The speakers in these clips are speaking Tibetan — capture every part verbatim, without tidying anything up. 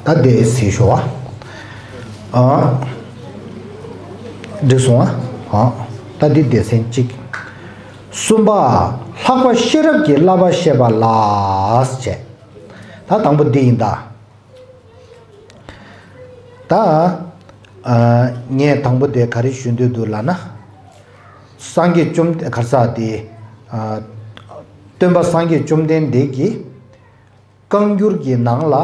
ད་དེ་ཟིག་ཞུ་བ། ཨ། འགྲིག་སོང་ཨ། ཨ། ད་འདི་སྡེ་ཚན་གཅིག་གསུམ་པ། ལྷག་པ་ཤེས་རབ་ཀྱི་བསླབ་པ་བཤད་པ་ལ་བྱས། ད་དང་པོ་འདི་ཡིན་ད། ད། ཨ། ངས་དང་པོ་དེ་ག་རེ་ཞུ་འདོད་འདུག་ལབ་ན། སངས་རྒྱས་བཅོམ་གར་ས་དེ། ཨ། སྟོན་པ་སངས་རྒྱས་བཅོམ་ལྡན་འདས་ཀྱིས། བཀའ་འགྱུར་གྱི་ནང་ལ།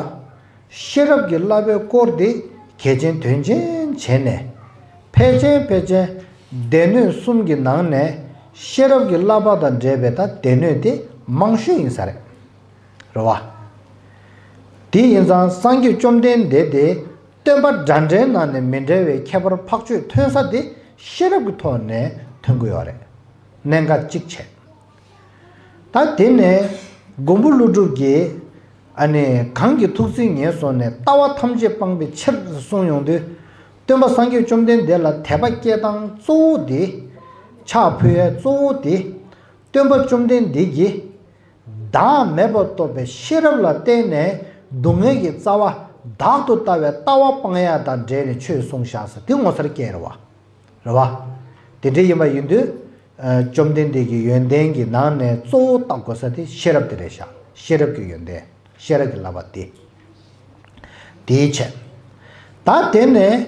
ཤེས་རབ་ཀྱི་བསླབ་པའི་སྐོར་དེ་གལ་ཆེན་དོན་ཆེན་བྱས་ནས། ཕལ་ཆེར་ཕལ་ཆེར་སྡེ་སྣོད་གསུམ་གྱི་ནང་ནས་ཤེས་རབ་ཀྱི་བསླབ་པ་དང་འབྲེལ་བའི་ད་སྡེ་སྣོད་དེ་མང་ཤོས་ཡིན་ས་རེད། རེད་བ། དེ་ཡིན་ཙང་སངས་རྒྱས་བཅོམ་ལྡན་འདས་དེ་སྟོན་པ་འདྲ་འདྲའི་ནང་ནས་མི་འདྲ་བའི་ཁྱད་པར་འཕགས་ཆོས་ཐོན་ས་དེ་ཤེས་རབ་ཀྱི་ཐོག་ནས་ཐོན་གྱི་ཡོད་རེད། གནད་འགག་གཅིག་བྱས། ད་དེ་ནས་མགོན་པོ་ཀླུ་སྒྲུབ་ཀྱིས། ཨ་ནི་གང་གི་ཐུགས་བརྩེ་ངན་སོང་ནས་ལྟ་བ་ཐམས་ཅད་སྤངས་པའི་ཕྱིར་གསུངས་ཡོང་དུས། སྟོན་པ་སངས་རྒྱས་བཅོམ་ལྡན་འདས་ལ་དད་པ་སྐྱེ་སྟངས་གཙོ་བོ་དེ། ཕྱག་ཕུལ་ཡས་གཙོ་བོ་དེ། སྟོན་པ་བཅོམ་ལྡན་འདས་ཀྱིས། བདག་མེད་པར་རྟོགས་པའི་ཤེས་རབ་ལ་བརྟེན་ནས་སྡུག་བསྔལ་གྱི་རྩ་བ་བདག་ཏུ་ལྟ་བའི་ལྟ་བ་སྤང་ཡ་དང་འབྲེལ་ནས་ཆོས་གསུངས་བཞག་ས་དེ་ངོ་མཚར་སྐྱེ་རེད་བ། རེད་བ། དེ་འདྲ་ཡིན་པ་ཡིན་དུས། ཨ། བཅོམ་ལྡན་འདས་ཀྱི་ཡོན་ཏན་གྱི་ནང་ནས་གཙོ་བོ་བརྟག་དགོས་ས་དེ་ཤེས་རབ་དེ་རེད་ཤག་ཤེས་རབ་ཀྱི་ཡོན་ཏན། ཤེས་རབ་ཀྱི་བསླབ་པ་དེ། དེའི་ཆེད། ད་དེ་ནས།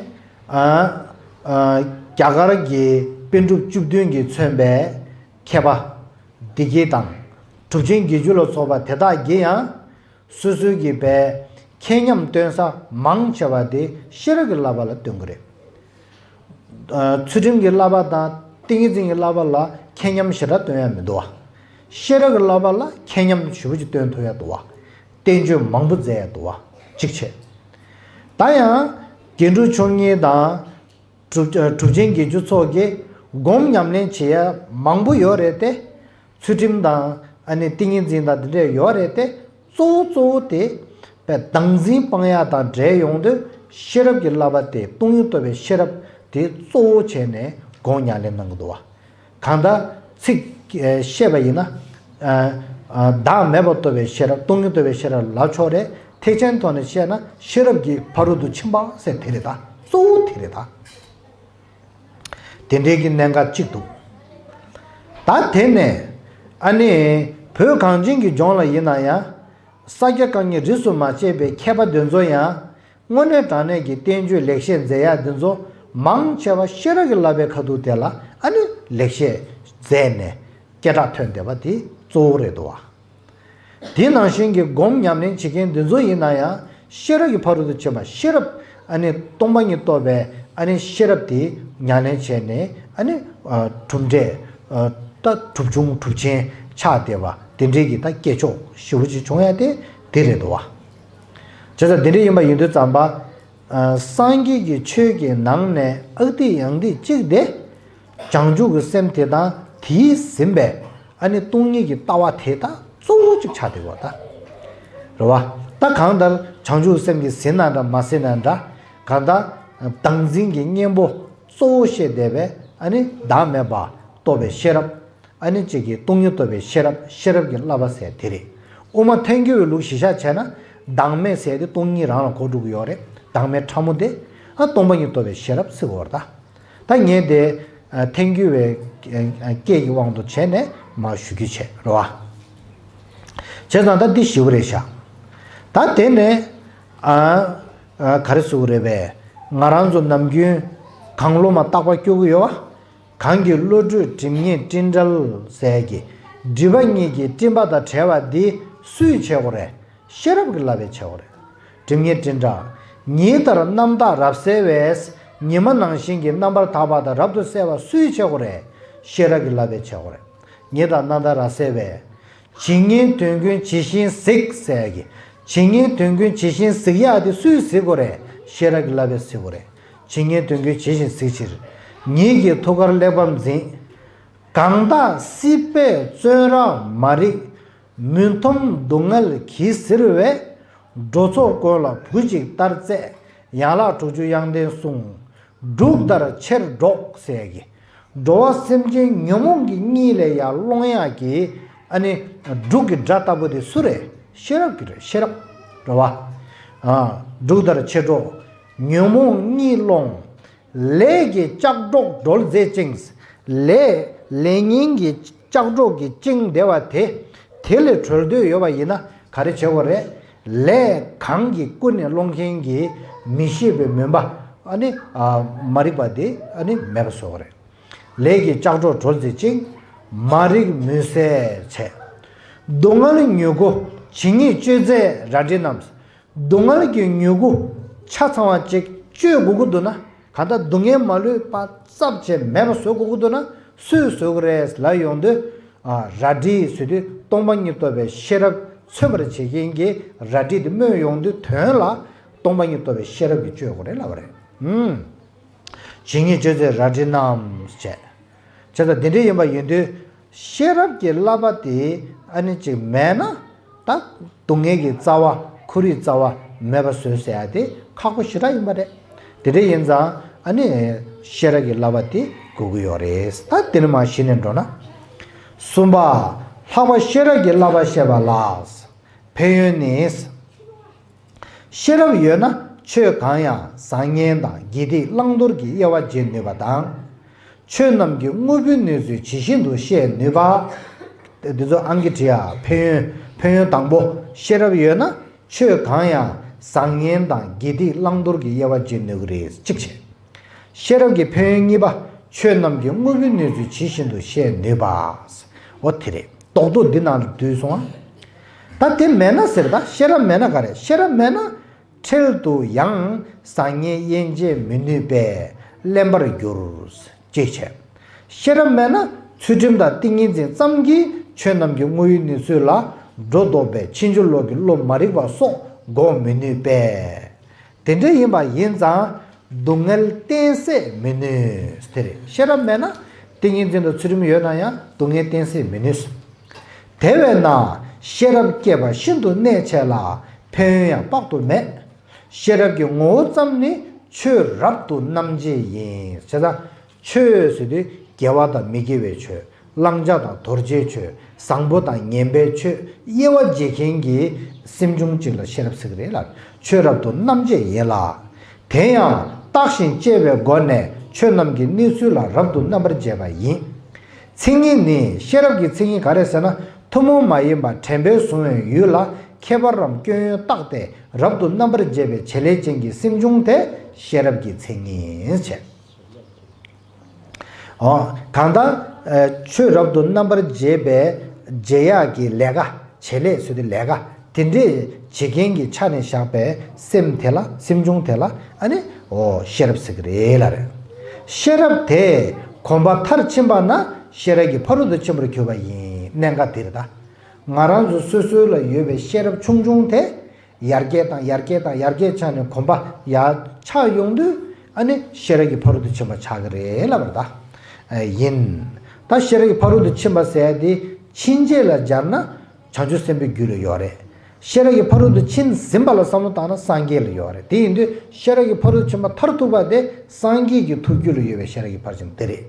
ཨ། ཨ། རྒྱ་གར་གྱི་པཎ་གྲུབ་བཅུ་བདུན་གྱིས་མཚོན་པའི་མཁས་པ། བདེ་དགྱེས་དང་། གྲུབ་ཆེན་བརྒྱད་ཅུ་ལ་སོགས་པ་དེ་དག་གིས་ཡང་། སོ་སོའི་གི་པའི་ཁྱད་མཉམ་སྟོན་ས་མང་ཆེ་བ་དེ་ཤེས་རབ་ཀྱི་བསླབ་པ་ལ་སྟོན་གྱི་རེད། ཨ། ཚུལ་ཁྲིམས་ཀྱི་བསླབ་པ་དང་ཏིང་ངེ་འཛིན་གྱི་བསླབ་པ་ལ་ཁྱད་མཉམ་ཞེ་དྲག་སྟོན་ཡ་མི་འདུག་བ། ཤེས་རབ་ཀྱི་བསླབ་པ་ལ་ཁྱད་མཉམ་ཞེ་པོ་ཅིག་སྟོན་ཐུབ་ཡ་འདུག་བ། བསྟན་བཅོས་མང་པོ་མཛད་ཡ་འདུག་བ། གཅིག་བྱས། ད་ཡང་རྒྱན་དྲུག་མཆོག་གཉིས་དང་། གྲུབ། གྲུབ་ཆེན་བརྒྱད་ཅུ་སོགས་ཀྱིས་སྒོམ་ཉམས་ལེན་བྱེད་ཡ་མང་པོ་ཡོད་རེད་དེ། ཚུལ་ཁྲིམས་དང་ཨ་ནི་ཏིང་ངེ་འཛིན་དང་འདི་འདྲ་ཡོད་རེད་དེ། གཙོ་བོ་གཙོ་བོ་དེ། བདག་འཛིན་སྤང་ཡ་དང་འབྲེལ་ཡོང་དུས་ཤེས་རབ་ཀྱི་བསླབ་པ་དེ་སྟོང་ཉིད་རྟོགས་པའི་ཤེས་རབ་དེ་གཙོ་བོ་བྱས་ནས་སྒོམ་ཉམས་ལེན་གནང་གི་འདུག་བ། གང་ལྟར་ཚིག་བཤད་པ་ཡིན་ན། ཨ། ཨ། བདག་མེད་པར་རྟོགས་པའི་ཤེས་རབ་སྟོང་ཉིད་རྟོགས་པའི་ཤེས་རབ་ལབ་ཆོག་རེད། ཐེག་ཆེན་ཐོག་ནས་བཤད་ན་ཤེས་རབ་ཀྱི་ཕ་རོལ་ཏུ་ཕྱིན་པ་ཟེར་དེ་རེད་ད། གཙོ་བོ་དེ་རེད་ད། དེ་འདྲའི་གི་གནད་འགག་གཅིག་འདུག་ད་དེ་ནས་ཨ་ནི་བོད་གངས་ཅན་གྱི་ལྗོངས་ལ་ཡིན་ན་ཡང་། ས་སྐྱ་བཀའ་རྙིང་རིས་སུ་མ་ཆད་པའི་མཁས་པ་འདི་ཚོ་ཡང་། དངོས་གནས་དྲང་གནས་ཀྱི་བསྟན་བཅོས་ལེགས་བཤད་མཛད་ཡ་འདི་ཚོ་མང་ཆེ་བ་ཤེས་རབ་ཀྱི་བསླབ་པའི་ཁ་ཐུག་དེ་ལ་ཨ་ནི་ལེགས་བཤད་མཛད་ནས་སྐད་གྲགས་ཐོན་བསྡད་པ་དེ་གཙོ་བོ་རེད་འདུག་བ། དེ་ནང་བཞིན་གྱི་སྒོམ་ཉམས་ལེན་བྱེད་མཁན་འདི་ཚོ་ཡིན་ན་ཡང་ཤེས་རབ་ཀྱི་ཕ་རོལ་ཏུ་ཕྱིན་པ་ཤེས་རབ་ཨ་ནི་སྟོང་པ་ཉིད་རྟོགས་པའི་ཨ་ནི་ཤེས་རབ་དེ་ཉམས་ལེན་བྱས་ནས་ཨ་ནི་ཨ་གྲུབ་འབྲས་ཨ་ད་གྲུབ་ཆུང་གྲུབ་ཆེན་ཆགས་བསྡད་པ་དེ་འདྲའི་གི་ད་སྐྱེས་མཆོག་ཞེ་པོ་ཅིག་བྱུང་ཡ་དེ་དེ་རེད་འདུག་བ། བྱས་ཙང་དེ་འདྲ་ཡིན་པ་ཡིན་དུས་ཙམ་པ། ཨ་སངས་རྒྱས་ཀྱི་ཆོས་ཀྱི་ནང་ནས་ཨག་ཏིག་ཡང་ཏིག་གཅིག་དེ། བྱང་ཆུབ་ཀྱི་སེམས་དེ་དང་དེས་ཟིན་པའི་ཨ་ནི་སྟོང་ཉིད་ཀྱི་ལྟ་བ་དེ་དག་གཙོ་བོ་གཅིག་ཆགས་བསྡད་ཡོད་ད། རེད་བ། ད་གང་ལྟར་བྱང་ཆུབ་སེམས་ཀྱིས་ཟིན་ན་འདྲ་མ་ཟིན་ན་འདྲ། གང་ལྟར་བདག་འཛིན་གྱི་གཉེན་པོ་གཙོ་བོ་བཤད་བསྡད་པའི་ཨ་ནི་བདག་མེད་པ་རྟོགས་པའི་ཤེས་རབ། ཨ་ནི་གཅིག་གིས་སྟོང་ཉིད་རྟོགས་པའི་ཤེས་རབ་ཤེས་རབ་ཀྱི་བསླབ་པ་ཟེར་དེ་རེད། དབུ་མ་ཐལ་འགྱུར་བའི་ལུགས་གཞི་བཞག་བྱས་ན་བདག་མེད་ཟེར་དེ་སྟོང་ཉིད་རང་ལ་གོ་འགྲོ་གི་ཡོད་རེད། བདག་མེད་ཕྲ་མོ་དེ་ཨ་སྟོང་པ་ཉིད་རྟོགས་པའི་ཤེས་རབ་ཟེར་གི་ཡོད་རེད་ད། ད་ངས་དེ་ཨ་ཐལ་འགྱུར་བའི་ཨ་སྐད་ཀྱི་དབང་དུ་བྱས་ནས་མར་ཞུ་རྒྱུ་བྱས་རེད་བ། བྱས་ཙང་ད་འདི་ཞིབ་པོ་རེད་ཤག་ད་དེ་ནས་ཨ་ཨ་ག་རེ་ཟེར་དགོས་རེད་པས། ང་རང་ཚོ་ནམ་རྒྱུན་གང་བློ་མ་བརྟག་པ་སྐྱོ་གི་ཡོད་བ། གང་གི་བློ་གྲོས་སྒྲིབ་གཉིས་སྤྲིན་བྲལ་ཟེར་གྱི། སྒྲིབ་པ་གཉིས་ཀྱི་སྤྲིན་པ་དང་བྲལ་བ་འདི་སུས་བྱེད་དགོས་རེད། ཤེས་རབ་ཀྱི་བསླབ་པས་བྱེད་དགོས་རེད། སྒྲིབ་གཉིས་སྤྲིན་བྲལ། ཉི་ལྟར་རྣམ་དག་རབ་གསལ་བས། ཉི་མ་ནང་བཞིན་གྱི་རྣམ་པར་དག་པ་དང་རབ་ཏུ་གསལ་བ་སུས་བྱེད་དགོས་རེད། ཤེས་རབ་ཀྱི་བསླབ་པས་བྱེད་དགོས་རེད། ཉི་ལྟར་རྣམ་དག་རབ་གསལ་བས། ཇི་སྙེད་དོན་ཀུན་ཇི་བཞིན་གཟིགས་ཟེར་གྱི། ཇི་སྙེད་དོན་ཀུན་ཇི་བཞིན་གཟིགས་ཡག་དེ་སུས་གཟིགས་དགོས་རེད། ཤེས་རབ་ཀྱི་བསླབ་པས་གཟིགས་དགོས་རེད། ཇི་སྙེད་དོན་ཀུན་ཇི་བཞིན་གཟིགས་ཕྱིར། ཉིད་ཀྱི་ཐུགས་ཀར་གླེགས་བམ་འཛིན། གང་དག་སྲིད་པས་བཙོན་རར་མ་རིག་མུན་འཐོམས་སྡུག་བསྔལ་གྱིས་གཟིར་བས། འགྲོ་ཚོགས་ཀུན་ལ་བུ་གཅིག་ལྟར་བརྩེ། ཡན་ལག་དྲུག་ཅུ་དབྱངས་ལྡན་གསུང་། འབྲུག་ལྟར་ཆེར་སྒྲོགས་ཟེར་གྱི། འགྲོ་བ་སེམས་ཅན་ཉོན་མོངས་ཀྱི་གཉིད་ལས་ཡར་སློང་ཡག་གི་ཨ་ནི་འབྲུག་གི་སྒྲ་ལྟ་བུ་དེ་སུ་རེད། ཤེས་རབ་ཀྱི་རེད། ཤེས་རབ་རེད་བ། ཨ། འབྲུག་ལྟར་མཆེད་གྲོགས་ཉོན་མོངས་གཉིད་སློང་། ལས་ཀྱི་ལྕགས་སྒྲོག་སྒྲོལ་མཛད་ཅིང་། ལས་ལས་ངན་གྱི་ལྕགས་སྒྲོག་གིས་བཅིངས་བསྡད་པ་དེ། དེ་ལས་གྲོལ་འདོད་ཡོད་པ་ཡིན་ན་ག་རེ་བྱེད་དགོས་རེད། ལས་གང་གིས་ཀུན་ནས་སློང་མཁན་གྱི་མི་ཤེས་པའི་མུན་པ། ཨ་ནི། ཨ། མ་རིག་པ་དེ་ཨ་ནི་མེད་པ་བཟོ་དགོས་རེད། ལས་ཀྱི་ལྕགས་སྒྲོག་སྒྲོལ་མཛད་ཅིང་། མ་རིག་མུན་སེལ་བྱེད། སྡུག་བསྔལ་མྱུ་གུ་ཇི་སྙེད་གཅོད་མཛད་རལ་གྲི་བསྣམས། སྡུག་བསྔལ་གྱི་མྱུ་གུ་ཆ་ཚང་བ་ཅིག་གཅོད་དགོས་ཀྱི་འདུག་ན། གང་ལྟར་སྡུག་བསྔལ་མ་ལུས་པ་ཙམ་ཅིག་མེད་པ་བཟོ་དགོས་ཀྱི་འདུག་ན། སུས་བཟོ་གི་རེད་ལབ་ཡོང་དུས། ཨ། རལ་གྲི་ཟེར་དུས་སྟོང་པ་ཉིད་རྟོགས་པའི་ཤེས་རབ་མཚོན་པར་བྱེད་མཁན་གྱི་རལ་གྲི་དེ་སྨོས་ཡོང་དུས། དོན་ལ་སྟོང་པ་ཉིད་རྟོགས་པའི་ཤེས་རབ་ཀྱིས་གཅོད་དགོས་རེད་ལབ་པ་རེད། ཨུམ། ཇི་སྙེད་གཅོད་མཛད་རལ་གྲི་བསྣམས་བྱས། བྱས་ཙང་འདི་འདྲ་ཡིན་པ་ཡིན་དུས། ཤེས་རབ་ཀྱི་བསླབ་པ་དེ་ཨ་ནི་ཅིག་མེད་ན། ད་སྡུག་བསྔལ་གྱི་རྩ་བ། འཁོར་བའི་རྩ་བ་མེད་པ་བཟོས་ཟེར་ཡ་དེ་ཁག་པོ་ཞེ་དྲག་ཡིན་པ་རེད། དེ་འདྲ་ཡིན་ཙང་ཨ་ནི་ཤེས་རབ་ཀྱི་བསླབ་པ་དེ་དགོས་ཀྱི་ཡོད་རེད། ད་དེ་ནས་མར་གཞི་ནས་འགྲོ་ན། གསུམ་པ། ལྷག་པར་ཤེས་རབ་ཀྱི་བསླབ་པ་བཤད་པ་ལ། ཕན་ཡོན་ནི། ཤེས་རབ་ཡོད་ན་ཆོས་གང་ཡང་བཟང་ངན་དང་དགེ་སྡིག་བླང་དོར་གྱི་དབྱེ་བ་འབྱེད་ནུས་པ་དང་། ཆོས་རྣམས་ཀྱི་དངོས་པོའི་གནས་ཚུལ་ཇི་བཞིན་དུ་ཤེས་ནུས་པ། འདི་ཚོ་ཨང་ཀི་བྲིས་ཡ། ཕན་ཡོན། ཕན་ཡོན་དང་པོ། ཤེས་རབ་ཡོད་ན་ཆོས་གང་ཡང་བཟང་ངན་དང་དགེ་སྡིག་བླང་དོར་གྱི་དབྱེ་བ་འབྱེད་ནུས་ཀྱི་རེད། གཅིག་བྱས། ཤེས་རབ་ཀྱི་ཕན་ཡོན་གཉིས་པ། ཆོས་རྣམས་ཀྱི་དངོས་པོའི་གནས་ཚུལ་ཇི་བཞིན་དུ་ཤེས་ནུས་པ། འོ་དེ་རེད། རྡོག་རྡོག་འདི་ནང་དུ་བསྡུས་སོང་ཨ། ད་དེ་མེད་ན་ཟེར། ད་ཤེས་རབ་མེད་ན་ག་རེ། ཤེས་རབ་མེད་ན། འཕྲལ་དུ་ཡང་བཟང་ངན་དབྱེ་འབྱེད་མི་ནུས་པས་གླེན་པར་འགྱུར། གཅིག་བྱས། ཤེས་རབ་མེད་ན་ཚུལ་ཁྲིམས་དང་ཏིང་ངེ་འཛིན་ཙམ་གྱིས་ཆོས་རྣམས་ཀྱི་དངོས་ཡོད་གནས་ཚུལ་ལ་སྒྲོ་འདོགས་པའི་ཕྱིན་ཅི་ལོག་གི་བློ་མ་རིག་པ་སོགས་འགོག་མི་ནུས་པས། དེ་འདྲ་ཡིན་པ་ཡིན་ཙང་སྡུག་བསྔལ་གཏན་སྲིད་མི་ནུས། དེ་རེད། ཤེས་རབ་མེད་ན་ཏིང་ངེ་འཛིན་དང་ཚུལ་ཁྲིམས་ཡོད་ན་ཡང་སྡུག་བསྔལ་གཏན་སྲིད་མི་ནུས། དེ་བས་ན་ཤེས་རབ་སྐྱེས་པ་ཤིན་ཏུ་གནད་ཆེ་ལ་ཕན་ཡོན་ཡང་དཔག་ཏུ་མེད། ཤེས་རབ་ཀྱི་ངོ་བོ་ཙམ་ནི་ཆོས་རབ་ཏུ་རྣམ་འབྱེད་ཡིན། བྱས་ཙང་ཆོས་ཟེར་དུས་དགེ་བ་དང་མི་དགེ་བའི་ཆོས། བླང་བྱ་དང་དོར་བྱའི་ཆོས། བཟང་པོ་དང་ངན་པའི་ཆོས་དབྱེ་བ་འབྱེད་མཁན་གྱི་སེམས་བྱུང་གཅིག་ལ་ཤེས་རབ་ཟེར་གྱི་རེད་ལ། ཆོས་རབ་ཏུ་རྣམ་འབྱེད་ཡིན་ལ། དེ་ཡང་བརྟགས་ཤིང་དཔྱད་པའི་སྒོ་ནས་ཆོས་རྣམས་ཀྱི་གནས་ཚུལ་ལ་རབ་ཏུ་རྣམ་པར་འབྱེད་པ་ཡིན། མཚན་ཉིད་ནི། ཤེས་རབ་ཀྱི་མཚན་ཉིད་ག་རེ་ཟེར་ན། ཐུན་མོང་མ་ཡིན་པ་དྲན་པས་བཟུང་བའི་ཡུལ་ལ་ཁྱད་པར་རམ་སྐྱོན་ཡོན་བརྟགས་ཏེ་རབ་ཏུ་རྣམ་པར་འབྱེད་པའི་བྱེད་ལས་ཅན་གྱི་སེམས་བྱུང་དེ་ཤེས་རབ་ཀྱི་མཚན་ཉིད་བྱས། འོ། གང་ལྟར། ཨ། ཆོས་རབ་ཏུ་རྣམ་པར་འབྱེད་པའི་འབྱེད་ཡག་གི་ལས་ཀ། བྱེད་ལས་ཟེར་དུས་ལས་ཀ་དེ་འདྲས་བྱེད་མཁན་གྱི་ཆ་ནས་བཞག་པའི་སེམས་དེ་ལ། སེམས་བྱུང་དེ་ལ་ཨ་ནི། འོ། ཤེས་རབ་ཟེར་གྱི་རེད་ལ་རེད། ཤེས་རབ་དེ་གོམས་པ་མཐར་ཕྱིན་པ་ན་ཤེས་རབ་ཀྱི་ཕ་རོལ་ཏུ་ཕྱིན་པར་གྱུར་པ་ཡིན། གནད་འགག་འདི་རེད་ད། ང་རང་ཚོ་སོ་སོ་ལ་ཡོད་པའི་ཤེས་རབ་ཆུང་ཆུང་དེ། ཡར་རྒྱས་དང་ཡར་རྒྱས་དང་ཡར་རྒྱས་ཆགས་ནས་གོམས་པ་ཡར་ཆག་ཡོང་དུས། ཨ་ནི་ཤེས་རབ་ཀྱི་ཕ་རོལ་ཏུ་ཕྱིན་པ་ཆགས་ཀྱི་རེད་ལབ་པ་རེད་ད། ཨ། ཡིན། ད་ཤེས་རབ་ཀྱི་ཕ་རོལ་ཏུ་ཕྱིན་པ་ཟེར་ཡ་དེ་ཕྱིན་ཆད་ལ་སྦྱར་ན་བྱང་ཆུབ་སེམས་དཔའི་རྒྱུད་ལ་ཡོད་རེད། ཤེས་རབ་ཀྱི་ཕ་རོལ་ཏུ་ཕྱིན་ཟིན་པ་ལ་བསམ་བློ་བཏང་ན་སངས་རྒྱས་ལ་ཡོད་རེད། དེ་ཡིན་དུས་ཤེས་རབ་ཀྱི་ཕ་རོལ་ཏུ་ཕྱིན་པ་མཐར་ཐུག་པ་དེ་སངས་རྒྱས་ཀྱི་ཐུགས་རྒྱུད་ལ་ཡོད་པའི་ཤེས་རབ་ཀྱི་ཕར་ཕྱིན་དེ་རེད།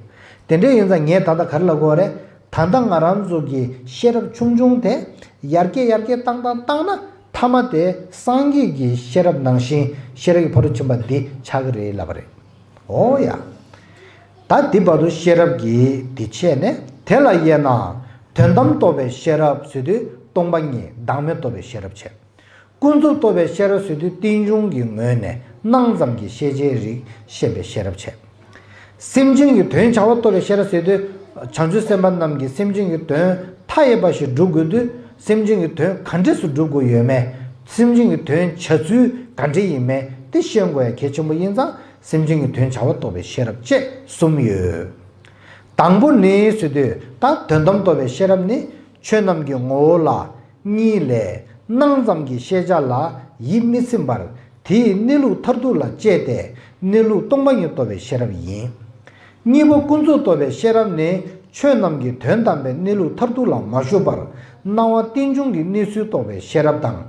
དེ་འདྲ་ཡིན་ཙང་ངས་ད་ལྟ་ག་རེ་ལབ་དགོས་རེད། ད་ལྟ་ང་རང་ཚོ་གིས་ཤེས་རབ་ཆུང་ཆུང་དེ་ཡར་རྒྱས་ཡར་རྒྱས་བཏང་བཏང་བཏང་ན་མཐའ་མ་དེ་སངས་རྒྱས་ཀྱི་ཤེས་རབ་ནང་བཞིན་ཤེས་རབ་ཀྱི་ཕ་རོལ་ཕྱིན་པ་འདི་ཆགས་ཀྱི་རེད་ལབ་པ་རེད། འོ་ཡ། ད་འདི་བར་དུ་ཤེས་རབ་ཀྱི་འདི་བྱས་ནས། དེ་ལ་དབྱེ་ན། དོན་དམ་རྟོགས་པའི་ཤེས་རབ་ཟེར་དུས་སྟོང་པ་ཉིད་བདག་མེད་རྟོགས་པའི་ཤེས་རབ་བྱས། ཀུན་རྫོབ་རྟོགས་པའི་ཤེས་རབ་ཟེར་དུས་རྟེན་འབྱུང་གི་ངོས་ནས་སྣང་ཙམ་གྱི་ཤེས་བྱའི་རིགས་ཤེས་པའི་ཤེས་རབ་བྱས། སེམས་ཅན་གྱི་དོན་བྱ་བ་རྟོགས་པའི་ཤེས་རབ་ཟེར་དུས། བྱང་ཆུབ་སེམས་དཔའ་རྣམས་ཀྱིས་སེམས་ཅན་གྱི་དོན་མཐའ་ཡས་པ་ཞིག་སྒྲུབ་དགོས་དུས་སེམས་ཅན་གྱི་དོན་ག་འདྲས་སུ་སྒྲུབ་དགོས་ཡོད་མེད། སེམས་ཅན་གྱི་དོན་བྱ་ཚུལ་ག་འདྲས་ཡིན་མིན་དེ་ཤེས་དགོས་ཡ་གལ་ཆེན་པོ་ཡིན་ཙང་སེམས་ཅན་གྱི་དོན་བྱ་བ་རྟོགས་པའི་ཤེས་རབ་བཅས་གསུམ་ཡོད། དང་པོ་ནི་ཟེར་དུས་ད་དོན་དམ་རྟོགས་པའི་ཤེས་རབ་ནི་ཆོས་རྣམས་ཀྱི་ངོ་བོ་ལ་གཉིས་ལས་སྣང་ཙམ་གྱི་ཤེས་བྱ་ལ་ཡིད་མི་ཚིམ་པར་དེའི་གནས་ལུགས་མཐར་ཐུག་ལ་དཔྱད་དེ་གནས་ལུགས་སྟོང་པ་ཉིད་རྟོགས་པའི་ཤེས་རབ་ཡིན། གཉིས་པ་ཀུན་རྫོབ་རྟོགས་པའི་ཤེས་རབ་ནི་ཆོས་རྣམས་ཀྱི་དོན་དམ་པའི་གནས་ལུགས་མཐར་ཐུག་ལ་མ་ཞུགས་པར་སྣང་བ་རྟེན་འབྱུང་གི་གནས་ཚུལ་རྟོགས་པའི་ཤེས་རབ་དང་།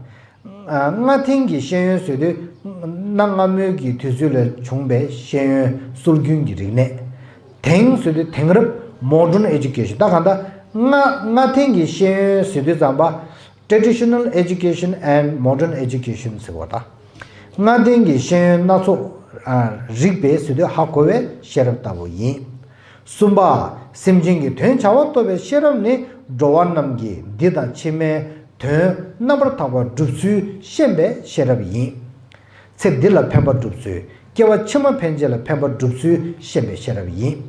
ལྔ་ལྔ་ཐེངས་ཀྱི་ཤེས་ཡོན་ཟེར་དུས་གནའ་སྔ་མོའི་གི་དུས་ཚོད་ལ་བྱུང་བའི་ཤེས་ཡོན་སྲོལ་རྒྱུན་གྱི་རིག་གནས། དེང་ཟེར་དུས་དེང་རབས་modern education། ད་གང་ལྟར་ལྔ་ལྔ་ཐེངས་ཀྱི་ཤེས་ཡོན་ཟེར་དུས་ཙམ་པ། Traditional education and modern education ཟེར་བ་ད། ལྔ་ལྡན་གྱི་ཤེས་ཡོན་སྣ་ཚོགས་རིག་པས་ཟེར་དུས་ཧ་གོ་བའི་ཤེས་རབ་ལྟ་བུ་ཡིན། གསུམ་པ། སེམས་ཅན་གྱི་དོན་བྱ་བ་རྟོགས་པའི་ཤེས་རབ་ནི་འགྲོ་བ་རྣམས་ཀྱི་འདི་དང་ཕྱི་མའི་དོན་རྣམ་པར་དག་པ་སྒྲུབ་ཚུལ་ཤེས་པའི་ཤེས་རབ་ཡིན། ཚེ་འདི་ལ་ཕན་པ་སྒྲུབ་ཚུལ། སྐྱེ་བ་ཕྱི་མ་ཕན་ཆད་ལ་ཕན་པ་སྒྲུབ་ཚུལ་ཤེས་པའི་ཤེས་རབ་ཡིན།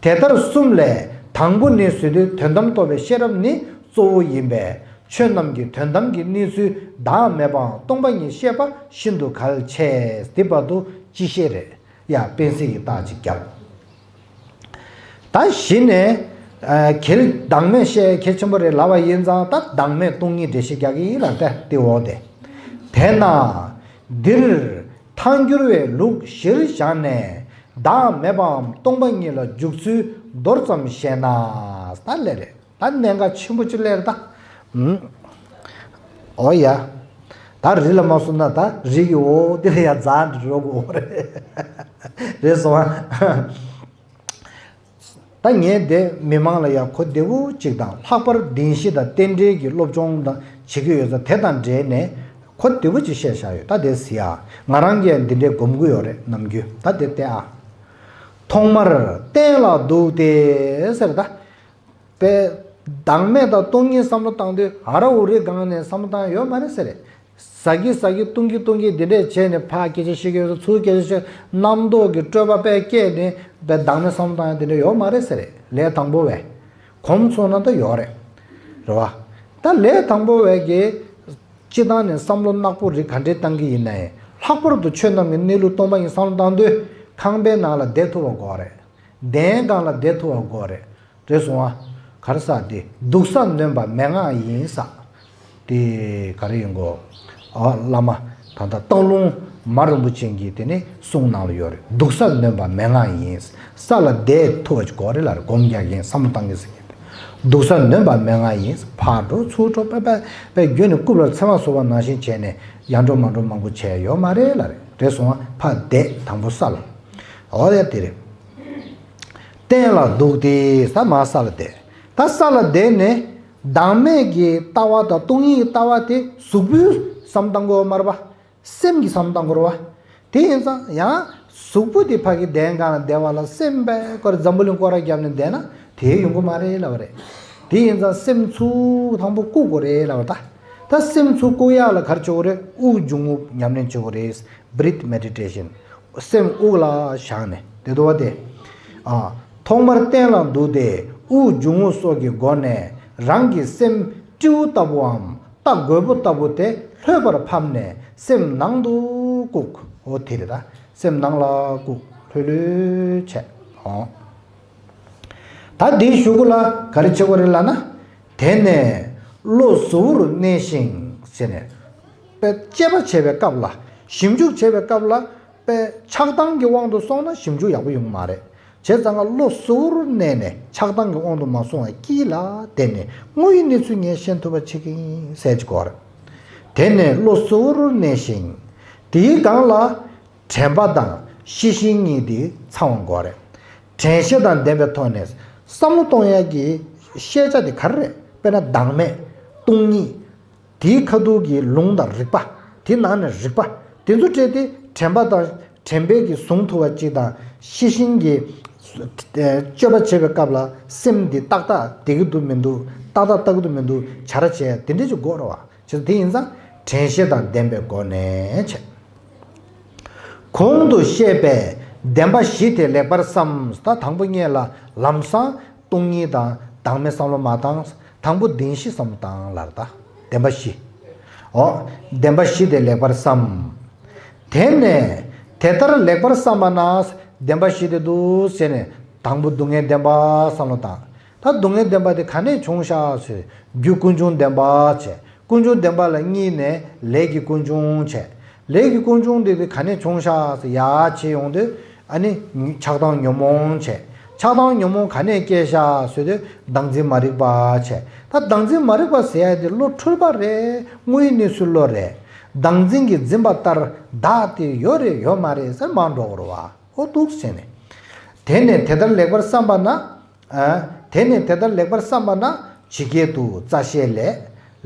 དེ་ལྟར་གསུམ་ལས་དང་པོ་ནི་ཟེར་དུས་དོན་དམ་རྟོགས་པའི་ཤེས་རབ་ནི་གཙོ་བོ་ཡིན་པས། ཆོས་རྣམས་ཀྱི་དོན་དམ་གྱི་གནས་ཚུལ་བདག་མེད་པའམ་སྟོང་པ་ཉིད་ཤེས་པ་ཤིན་ཏུ་གལ་ཆེ། འདི་བར་དུ་ཅི་ཤེས་རེད། ཡ། སྤེན་སྲིད་ཀྱི་རྟགས་ཅིག་བརྒྱབ། ད་གཞི་ནས་ཨ་གལ་བདག་མེད་བཤད་གལ་ཆེན་པོ་རེད་ལབ་པ་ཡིན་ཙང་། ད་བདག་མེད་སྟོང་ཉིད་འགྲེལ་བཤད་རྒྱག་གི་ཡིན་ལ། ད་དེ་འོག་དེ། དེས་ན་འདིར་ཐལ་འགྱུར་བའི་ལུགས་གཞིར་བཞག་ནས། བདག་མེད་པའམ་སྟོང་པ་ཉིད་ལ་འཇུག་ཚུལ་མདོར་ཙམ་བཤད་ན། ད་ལེ་རེད། ད་གནད་འགག་ཆེན་པོ་ཅིག་སླེབས་ད། ཨུམ། ཨོ་ཡ། ད་རི་ལ་མ་སོང་ན་ད་རི་གི་འོག་དེ་ལ་ཡ་འཛེགས་འགྲོ་དགོས་རེད། རེད་སོང་ཨ། ད་ངས་དེ་མི་མང་ལ་ཡ་གོ་བདེ་བོ་ཅིག་དང་། ལྷག་པར་བདེན་བཞི་དང་རྟེན་འབྲེལ་གྱི་སློབ་སྦྱོང་དང་བྱེད་ཀྱི་ཡོད་ཙང་། དེ་དང་འབྲེལ་ནས་གོ་བདེ་བོ་ཅིག་བཤད་བཞག་ཡོད། ད་དེ་གཟིགས་ཨ། ང་རང་གིས་འདི་འདྲའི་སྒོམ་གྱི་ཡོད་རེད་ནམ་རྒྱུན། ད་དེ་བལྟས་ཨ། ཐོག་མར་སྟན་ལ་འདུག་སྟེ་ཟེར་ད། པས། བདག་མེད་དང་སྟོང་ཉིད་བསམ་བློ་བཏང་དུས་ཧ་ར་ཧུ་རིའི་སྒང་ནས་བསམ་བློ་བཏང་ཡོད་མ་རེད་ཟེར། ཟ་གི་ཟ་གི་བཏུང་གི་བཏུང་གི་འདི་འདྲས་བྱས་ནས། ཕར་སྐད་ཆ་བཤད་ཀྱི་ཡོད་ས། ཚུར་སྐད་ཆ་བཤད། རྣམ་རྟོག་གི་སྤྲོས་པ་དཔེ་སྐྱེས་ནས་པས་བདག་མེད་བསམ་བློ་བཏང་ཡ་འདི་འདྲས་ཡོད་མ་རེད་ཟེར། ལས་དང་པོ་བས། གོམས་སོང་ན་ད་ཡོད་རེད། རེད་བ། ད་ལས་དང་པོ་བས་ཀྱི་སྤྱི་བཏང་ནས་བསམ་བློ་ནག་པོ་རིགས་ག་འདྲས་བཏང་གི་ཡིན་ན་ཡང་། ལྷག་པར་དུ་ཆོས་རྣམས་ཀྱི་གནས་ལུགས་སྟོང་པ་ཉིད་བསམ་བློ་བཏང་དུས་ཁང་པའི་ནང་ལ་བསྡད་ཐུབ་པ་དགོས་རེད། གདན་སྒང་ལ་བསྡད་ཐུབ་པ་དགོས་རེད། རེད་སོང་ཨ། ག་རེ་ཟེར་དེ། སྡུག་ས་ནོན་པ་མན་ངག་ཡིན་ཟེར། དེ་ག་རེ་ཡིན་གོ། ཨ། བླ་མ་ད་ལྟ་སྟག་ལུང་མ་རིན་པོ་ཆེ་གི་དེ་ནི་གསུང་ནང་ལ་ཡོད་རེད། སྡུག་ས་ནོན་པ་མན་ངག་ཡིན། ས་ལ་བསྡད་ཐུབ་པ་ཅིག་དགོས་རེད་ལབ་རེད། སྒོམ་རྒྱག་མཁན། བསམ་བློ་བཏང་མཁན་ཟེར་མཁན་དེ། སྡུག་ས་ནོན་པ་མན་ངག་ཡིན། ཕར་འགྲོ་ཚུར་འགྲོ། པ་པ་པ་རྒྱུན་ནས་རྐུབ་ལ་ཚེར་མ་ཟུག་པ་ནང་བཞིན་བྱས་ནས་ཡར་འགྲོ་མར་འགྲོ་མང་པོ་བྱས་ཡོད་མ་རེད་ལབ་རེད། རེད་སོང་ཨ། ཕར་བསྡད། དང་པོ་ས་ལ། འོ་ཡ། དེ་རེད། སྟན་ལ་འདུག་སྟེ་ཟེར། མར་ས་ལ་བསྡད། ད་ས་ལ་བསྡད་ནས་བདག་མེད་ཀྱི་ལྟ་བ་དང་སྟོང་ཉིད་ཀྱི་ལྟ་བ་དེ་གཟུགས་པོའི་བསམ་བློ་བཏང་དགོས་མ་རེད་པ། སེམས་ཀྱི་བསམ་བློ་བཏང་དགོས་རེད་པ། དེ་ཡིན་ཙང་ཡང་གཟུགས་པོ་དེ་ཕ་གི་གདན་སྒང་ལ་བསྡད་པ་ལ། སེམས་པས་ཁོ་རང་འཛམ་བུ་གླིང་སྐོར་ར་བརྒྱབ་ནས་བསྡད་ན་དེ་ཡོང་གི་མ་རེད་ལབ་པ་རེད། དེ་ཡིན་ཙང་སེམས་ཚུར་དང་པོ་བཀུག་དགོས་རེད་ལབ་པ། ད་ད་སེམས་ཚུར་བཀུག་ཡག་ལ་ག་རེ་བྱེད་དགོས་རེད། དབུགས་འབྱུང་རྔུབ་ཉམས་ལེན་བྱེད་དགོས་རེད། Breath meditation། སེམས་དབུགས་ལ་བཞག་ནས་དེ་འདུག་པ་དེ། ཨ། ཐོག་མར་སྟན་ལ་འདུག་སྟེ། དབུགས་འབྱུང་རྔུབ་སོགས་ཀྱི་སྒོ་ནས་རང་གི་སེམས་སྤྲེའུ་ལྟ་བུའམ་རྟ་རྒོད་པོ་ལྟ་བུ་དེ་ལྷོད་པར་ཕབ་ནས་སེམས་ནང་དུ་བཀུག། འོ་དེ་རེད། ད་སེམས་ནང་ལ་བཀུག། ལྷོད་ལྷོད་བྱས། འོ། ད་འདིའི་གཞུག་གུ་ལ་ག་རེ་བྱེད་དགོས་རེད་ལབ་ན། དེ་ནས་བློ་གཟུ་བོར་གནས་ཤིང་ཟེར་ནས། དཔེ་དཔྱད་པ་བྱེད་པའི་སྐབས་ལ། ཞིབ་འཇུག་བྱེད་པའི་སྐབས་ལ། དཔེ་ཆགས་སྡང་གི་དབང་དུ་སོང་ན་ཞིབ་འཇུག་ཡག་པོ་ཡོང་གི་མ་རེད། བྱས་ཙང་ང་བློ་གཟུ་བོར་གནས་ནས་ཆགས་སྡང་གི་དབང་དུ་མ་སོང་བར་དཀྱིལ་ལ་བསྡད་ནས་དངོས་ཡོད་གནས་ཚུལ་ངས་ཤེས་ཐུབ་པ་བྱེད་ཀྱི་ཡིན་ཟེར་གྱི་སྐོར། དེ་ནས་བློ་གཟུ་བོར་གནས་ཤིང་། དེའི་སྒང་ལ་དྲན་པ་དང་ཤེས་བཞིན་གཉིས་དེ་ཚང་བ་དགོས་རེད། དྲན་ཤེས་དང་ལྡན་པའི་ཐོག་ནས་བསམ་བློ་གཏོང་ཡག་གི་ཤེས་བྱ་དེ་ག་རེ་རེད། དཔེར་ན་བདག་མེད། སྟོང་ཉིད། དེའི་ཁ་ཐུག་གི་ལུང་དང་རིགས་པ། དེའི་ནང་ནས་རིགས་པ་དེ་ཚོ་སྤྲད་དེ། དྲན་པ་དང་དྲན་པས་ཀྱི་བཟུང་ཐུབ་པ་གཅིག་དང་། ཤེས་བཞིན་གྱི་ཨ་དཔྱད་པ་བྱེད་པའི་སྐབས་ལ་སེམས་འདི་ཏག་ཏག་བསྡད་ཀྱི་འདུག་མི་འདུག་ཏག་ཏག་ལྟ་གི་འདུག་མི་འདུག་བྱ་ར་བྱས་དེ་འདྲས་ཅིག་དགོས་རེད་བ། བྱས་ཙང་དེ་ཡིན་ཙང་དྲན་ཤེས་དང་ལྡན་པའི་སྒོ་ནས་བྱས། གོང་དུ་བཤད་པའི་བདེན་པ་བཞི་དེ་ལེགས་པར་བསམ། ད་དང་པོ་ཉིད་ལ་ལམ་སང་སྟོང་ཉིད་དང་བདག་མེད་བསམ་བློ་མ་བཏང་། དང་པོ་བདེན་བཞི་བསམ་བློ་བཏང་ལབ་རེད། ད་བདེན་པ་བཞི། འོ། བདེན་པ་བཞི་དེ་ལེགས་པར་བསམ། དེ་ནས་དེ་ལྟར་ལེགས་པར་བསམ་པ་ན། བདེན་པ་བཞི་དེ་འདུག་ཟེར་ནས་དང་པོ་སྡུག་བསྔལ་བདེན་པ་བསམ་བློ་བཏང་། ད་སྡུག་བསྔལ་བདེན་པ་དེ་ག་ནས་བྱུང་ཤག་ཟེར། རྒྱུ་ཀུན་འབྱུང་བདེན་པ་བྱས། ཀུན་འབྱུང་བདེན་པ་ལ་གཉིས་ནས་ལས་ཀྱི་ཀུན་འབྱུང་བྱས། ལས་ཀྱི་ཀུན་འབྱུང་དེ་དེ་ག་ནས་བྱུང་ཤག་ཟེར་ཡ་བྱས་ཡོང་དུས། ཨ་ནི་ཆགས་སྡང་ཉོན་མོངས་བྱས། ཆགས་སྡང་ཉོན་མོངས་ག་ནས་སྐྱེས་ཤག་ཟེར་དུས་བདག་འཛིན་མ་རིག་པ་བྱས། ད་བདག་འཛིན་མ་རིག་པ་ཟེར་ཡ་དེ་བློ་འཁྲུལ་པ་རེད། དངོས་ཡོད་གནས་ཚུལ་བློ་རེད། བདག་འཛིན་གྱིས་འཛིན་པ་ལྟར་བདག་དེ་ཡོད་རེད་ཡོད་མ་རེད་ཟེར་མར་འགྲོ་དགོས་རེད་བ། ཨོ་འདུག་ཟེར་ནས། དེ་ནས་དེ་ལྟར་ལེགས་པར་བསམ་པ་ན། ཨ། དེ་ནས་དེ་ལྟར་ལེགས་པར་བསམ་པ་ན། ཇི་སྐད་དུ་རྩ་ཤེ་ལས།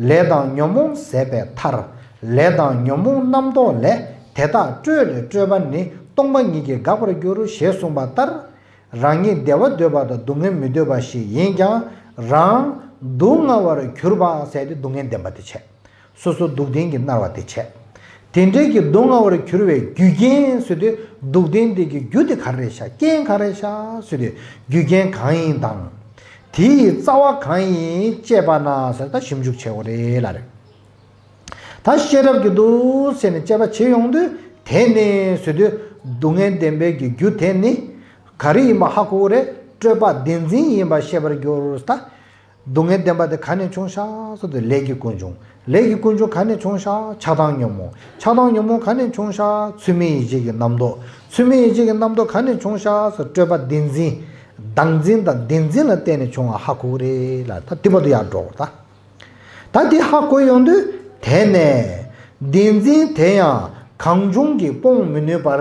ལས་དང་ཉོན་མོངས་ཟད་པའི་མཐར། ལས་དང་ཉོན་མོངས་རྣམ་རྟོག་ལས། དེ་དག་སྤྲོས་ལས་སྤྲོས་པ་ནི། སྟོང་པ་ཉིད་ཀྱིས་འགག་པར་འགྱུར། ཞེས་གསུངས་པ་ལྟར། རང་ཉིད་བདེ་བ་འདོད་པ་དང་སྡུག་བསྔལ་མི་འདོད་པ་ཞིག་ཡིན་ཀྱང་རང་སྡུག་བསྔལ་བར་གྱུར་པ་ཟེར་ཏེ་སྡུག་བསྔལ་བདེན་པ་དེ་བྱས། སོ་སོ་སྡུག་བདེན་གྱིས་མནར་བ་དེ་བྱས། དེ་འདྲའི་གི་སྡུག་བསྔལ་བར་གྱུར་བའི་རྒྱུ་རྐྱེན་ཟེར་དུས་སྡུག་བདེན་དེ་གི་རྒྱུ་དེ་ག་རེ་རེད་ཤག་རྐྱེན་ག་རེ་རེད་ཤག་ཟེར་དུས་རྒྱུ་རྐྱེན་གང་ཡིན་དང་། དེ་ཡི་རྩ་བ་གང་ཡིན་དཔྱད་པ་ན་ཟེར་ད་ཞིབ་འཇུག་བྱེད་དགོས་རེད་ལབ་རེད། ད་ཤེས་རབ་ཀྱི་འདུག་ཟེར་ནས་དཔྱད་པ་བྱེད་ཡོང་དུས་དེ་ནི་ཟེར་དུས་སྡུག་བསྔལ་བདེན་པའི་གི་རྒྱུ་དེ་ནི་ག་རེ་ཡིན་པ་ཧ་གོ་གི་རེད། སྤྲོས་པ་བདེན་འཛིན་ཡིན་པ་ཤེས་པར་འགྱུར། ད་སྡུག་བསྔལ་བདེན་པ་དེ་ག་ནས་བྱུང་ཤག་ཟེར་དུས་ལས་ཀྱི་ཀུན་འབྱུང་། ལས་ཀྱི་ཀུན་འབྱུང་ག་ནས་བྱུང་ཤག་ཆགས་སྡང་ཉོན་མོངས། ཆགས་སྡང་ཉོན་མོངས་ག་ནས་བྱུང་ཤག་ཚུལ་མིན་ཡིད་བྱེད་ཀྱི་རྣམ་རྟོག་ཚུལ་མིན་ཡིད་བྱེད་ཀྱི་རྣམ་རྟོག་ག་ནས་བྱུང་ཤག་ཟེར་སྤྲོས་པ་བདེན་འཛིན། བདག་འཛིན་དང་བདེན་འཛིན་ལ་བརྟེན་ནས་བྱུང་བ་ཧ་གོ་གི་རེད་ལ། ད་དེ་བར་དུ་ཡར་འགྲོ་དགོས་ད། ད་འདི་ཧ་གོ་ཡོང་དུས་དེ་ནས་བདེན་འཛིན་དེ་ཡང་གང་བྱུང་གིས་སྤོང་མི་ནུས་པར་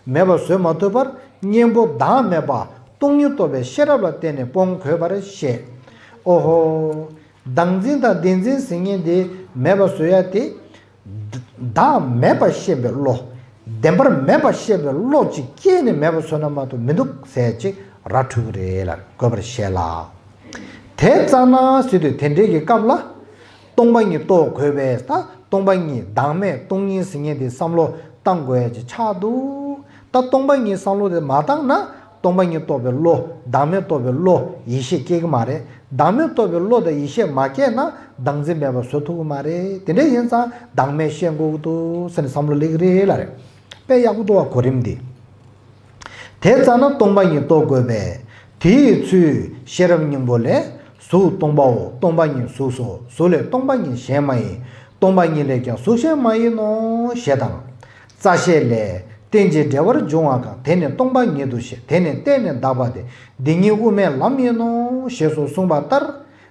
མེད་པ་བཟོད་མ་ཐུབ་པར་གཉེན་པོ་བདག་མེད་པ་སྟོང་ཉིད་རྟོགས་པའི་ཤེས་རབ་ལ་བརྟེན་ནས་སྤོང་དགོས་པར་བཤད། ཨོ་ཧོ། བདག་འཛིན་དང་བདེན་འཛིན་ཟེར་མཁན་དེ་མེད་པ་བཟོ་ཡ་དེ། བདག་མེད་པར་ཤེས་པའི་བློ། བདེན་པར་མེད་པར་ཤེས་པའི་བློ་གཅིག་སྐྱེས་ནས་མེད་པར་བཟོས་ན་མ་གཏོགས་མི་འདུག་ཟེར་ཅིག་ར་འཕྲོད་ཀྱི་རེད་ལ་དགོས་པར་བཤད་ལ། དེ་ཙ་ན་ཟེར་དུས་དེ་འདྲའི་གི་སྐབས་ལ། སྟོང་པ་ཉིད་རྟོགས་དགོས་པས་ད་སྟོང་པ་ཉིད་བདག་མེད་སྟོང་ཉིད་ཟེར་མཁན་དེ་བསམ་བློ་བཏང་དགོས་ཡ་ཅིག་ཆགས་འདུག་ད་སྟོང་པ་ཉིད་བསམ་བློ་དེ་མ་བཏང་ན། སྟོང་པ་ཉིད་རྟོགས་པའི་བློ། བདག་མེད་རྟོགས་པའི་བློ། ཡེ་ཤེས་སྐྱེ་གི་མ་རེད། བདག་མེད་རྟོགས་པའི་བློ་དང་ཡེ་ཤེས་མ་སྐྱེས་ན་བདག་འཛིན་མེད་པ་བཟོ་ཐུབ་ཀྱི་མ་རེད། དེ་འདྲ་ཡིན་ཙང་བདག་མེད་ཤེས་དགོས་ཀྱི་འདུག་ཟེར་ནས་བསམ་བློ་སླེབས་ཀྱི་རེད་ལབ་རེད། དཔེ་ཡག་པོ་འདུག་བ་གོ་རིམ་འདི། དེ་ཙ་ན་སྟོང་པ་ཉིད་རྟོགས་དགོས་པས། དེ་ཡི་ཚུལ་ཤེས་རབ་སྙིང་པོ་ལས། གཟུགས་སྟོང་པའོ། སྟོང་པ་ཉིད་གཟུགས་སོ། གཟུགས་ལས་སྟོང་པ་ཉིད་གཞན་མ་ཡིན། སྟོང་པ་ཉིད་ལས་ཀྱང་གཟུགས་གཞན་མ་ཡིན་ནོ། ཞེས་དང་། རྩ་ཤེ་ལས། རྟེན་ཅིང་འབྲེལ་བར་འབྱུང་བ་གང་། དེ་ནི་སྟོང་པ་ཉིད་དུ་ཤེས། དེ་ནི་བརྟེན་ནས་འདག་པ་སྟེ། འདི་ཉིད་དབུ་མའི་ལམ་ཡིན་ནོ། ཞེས་སོགས་གསུངས་པ་ལྟར།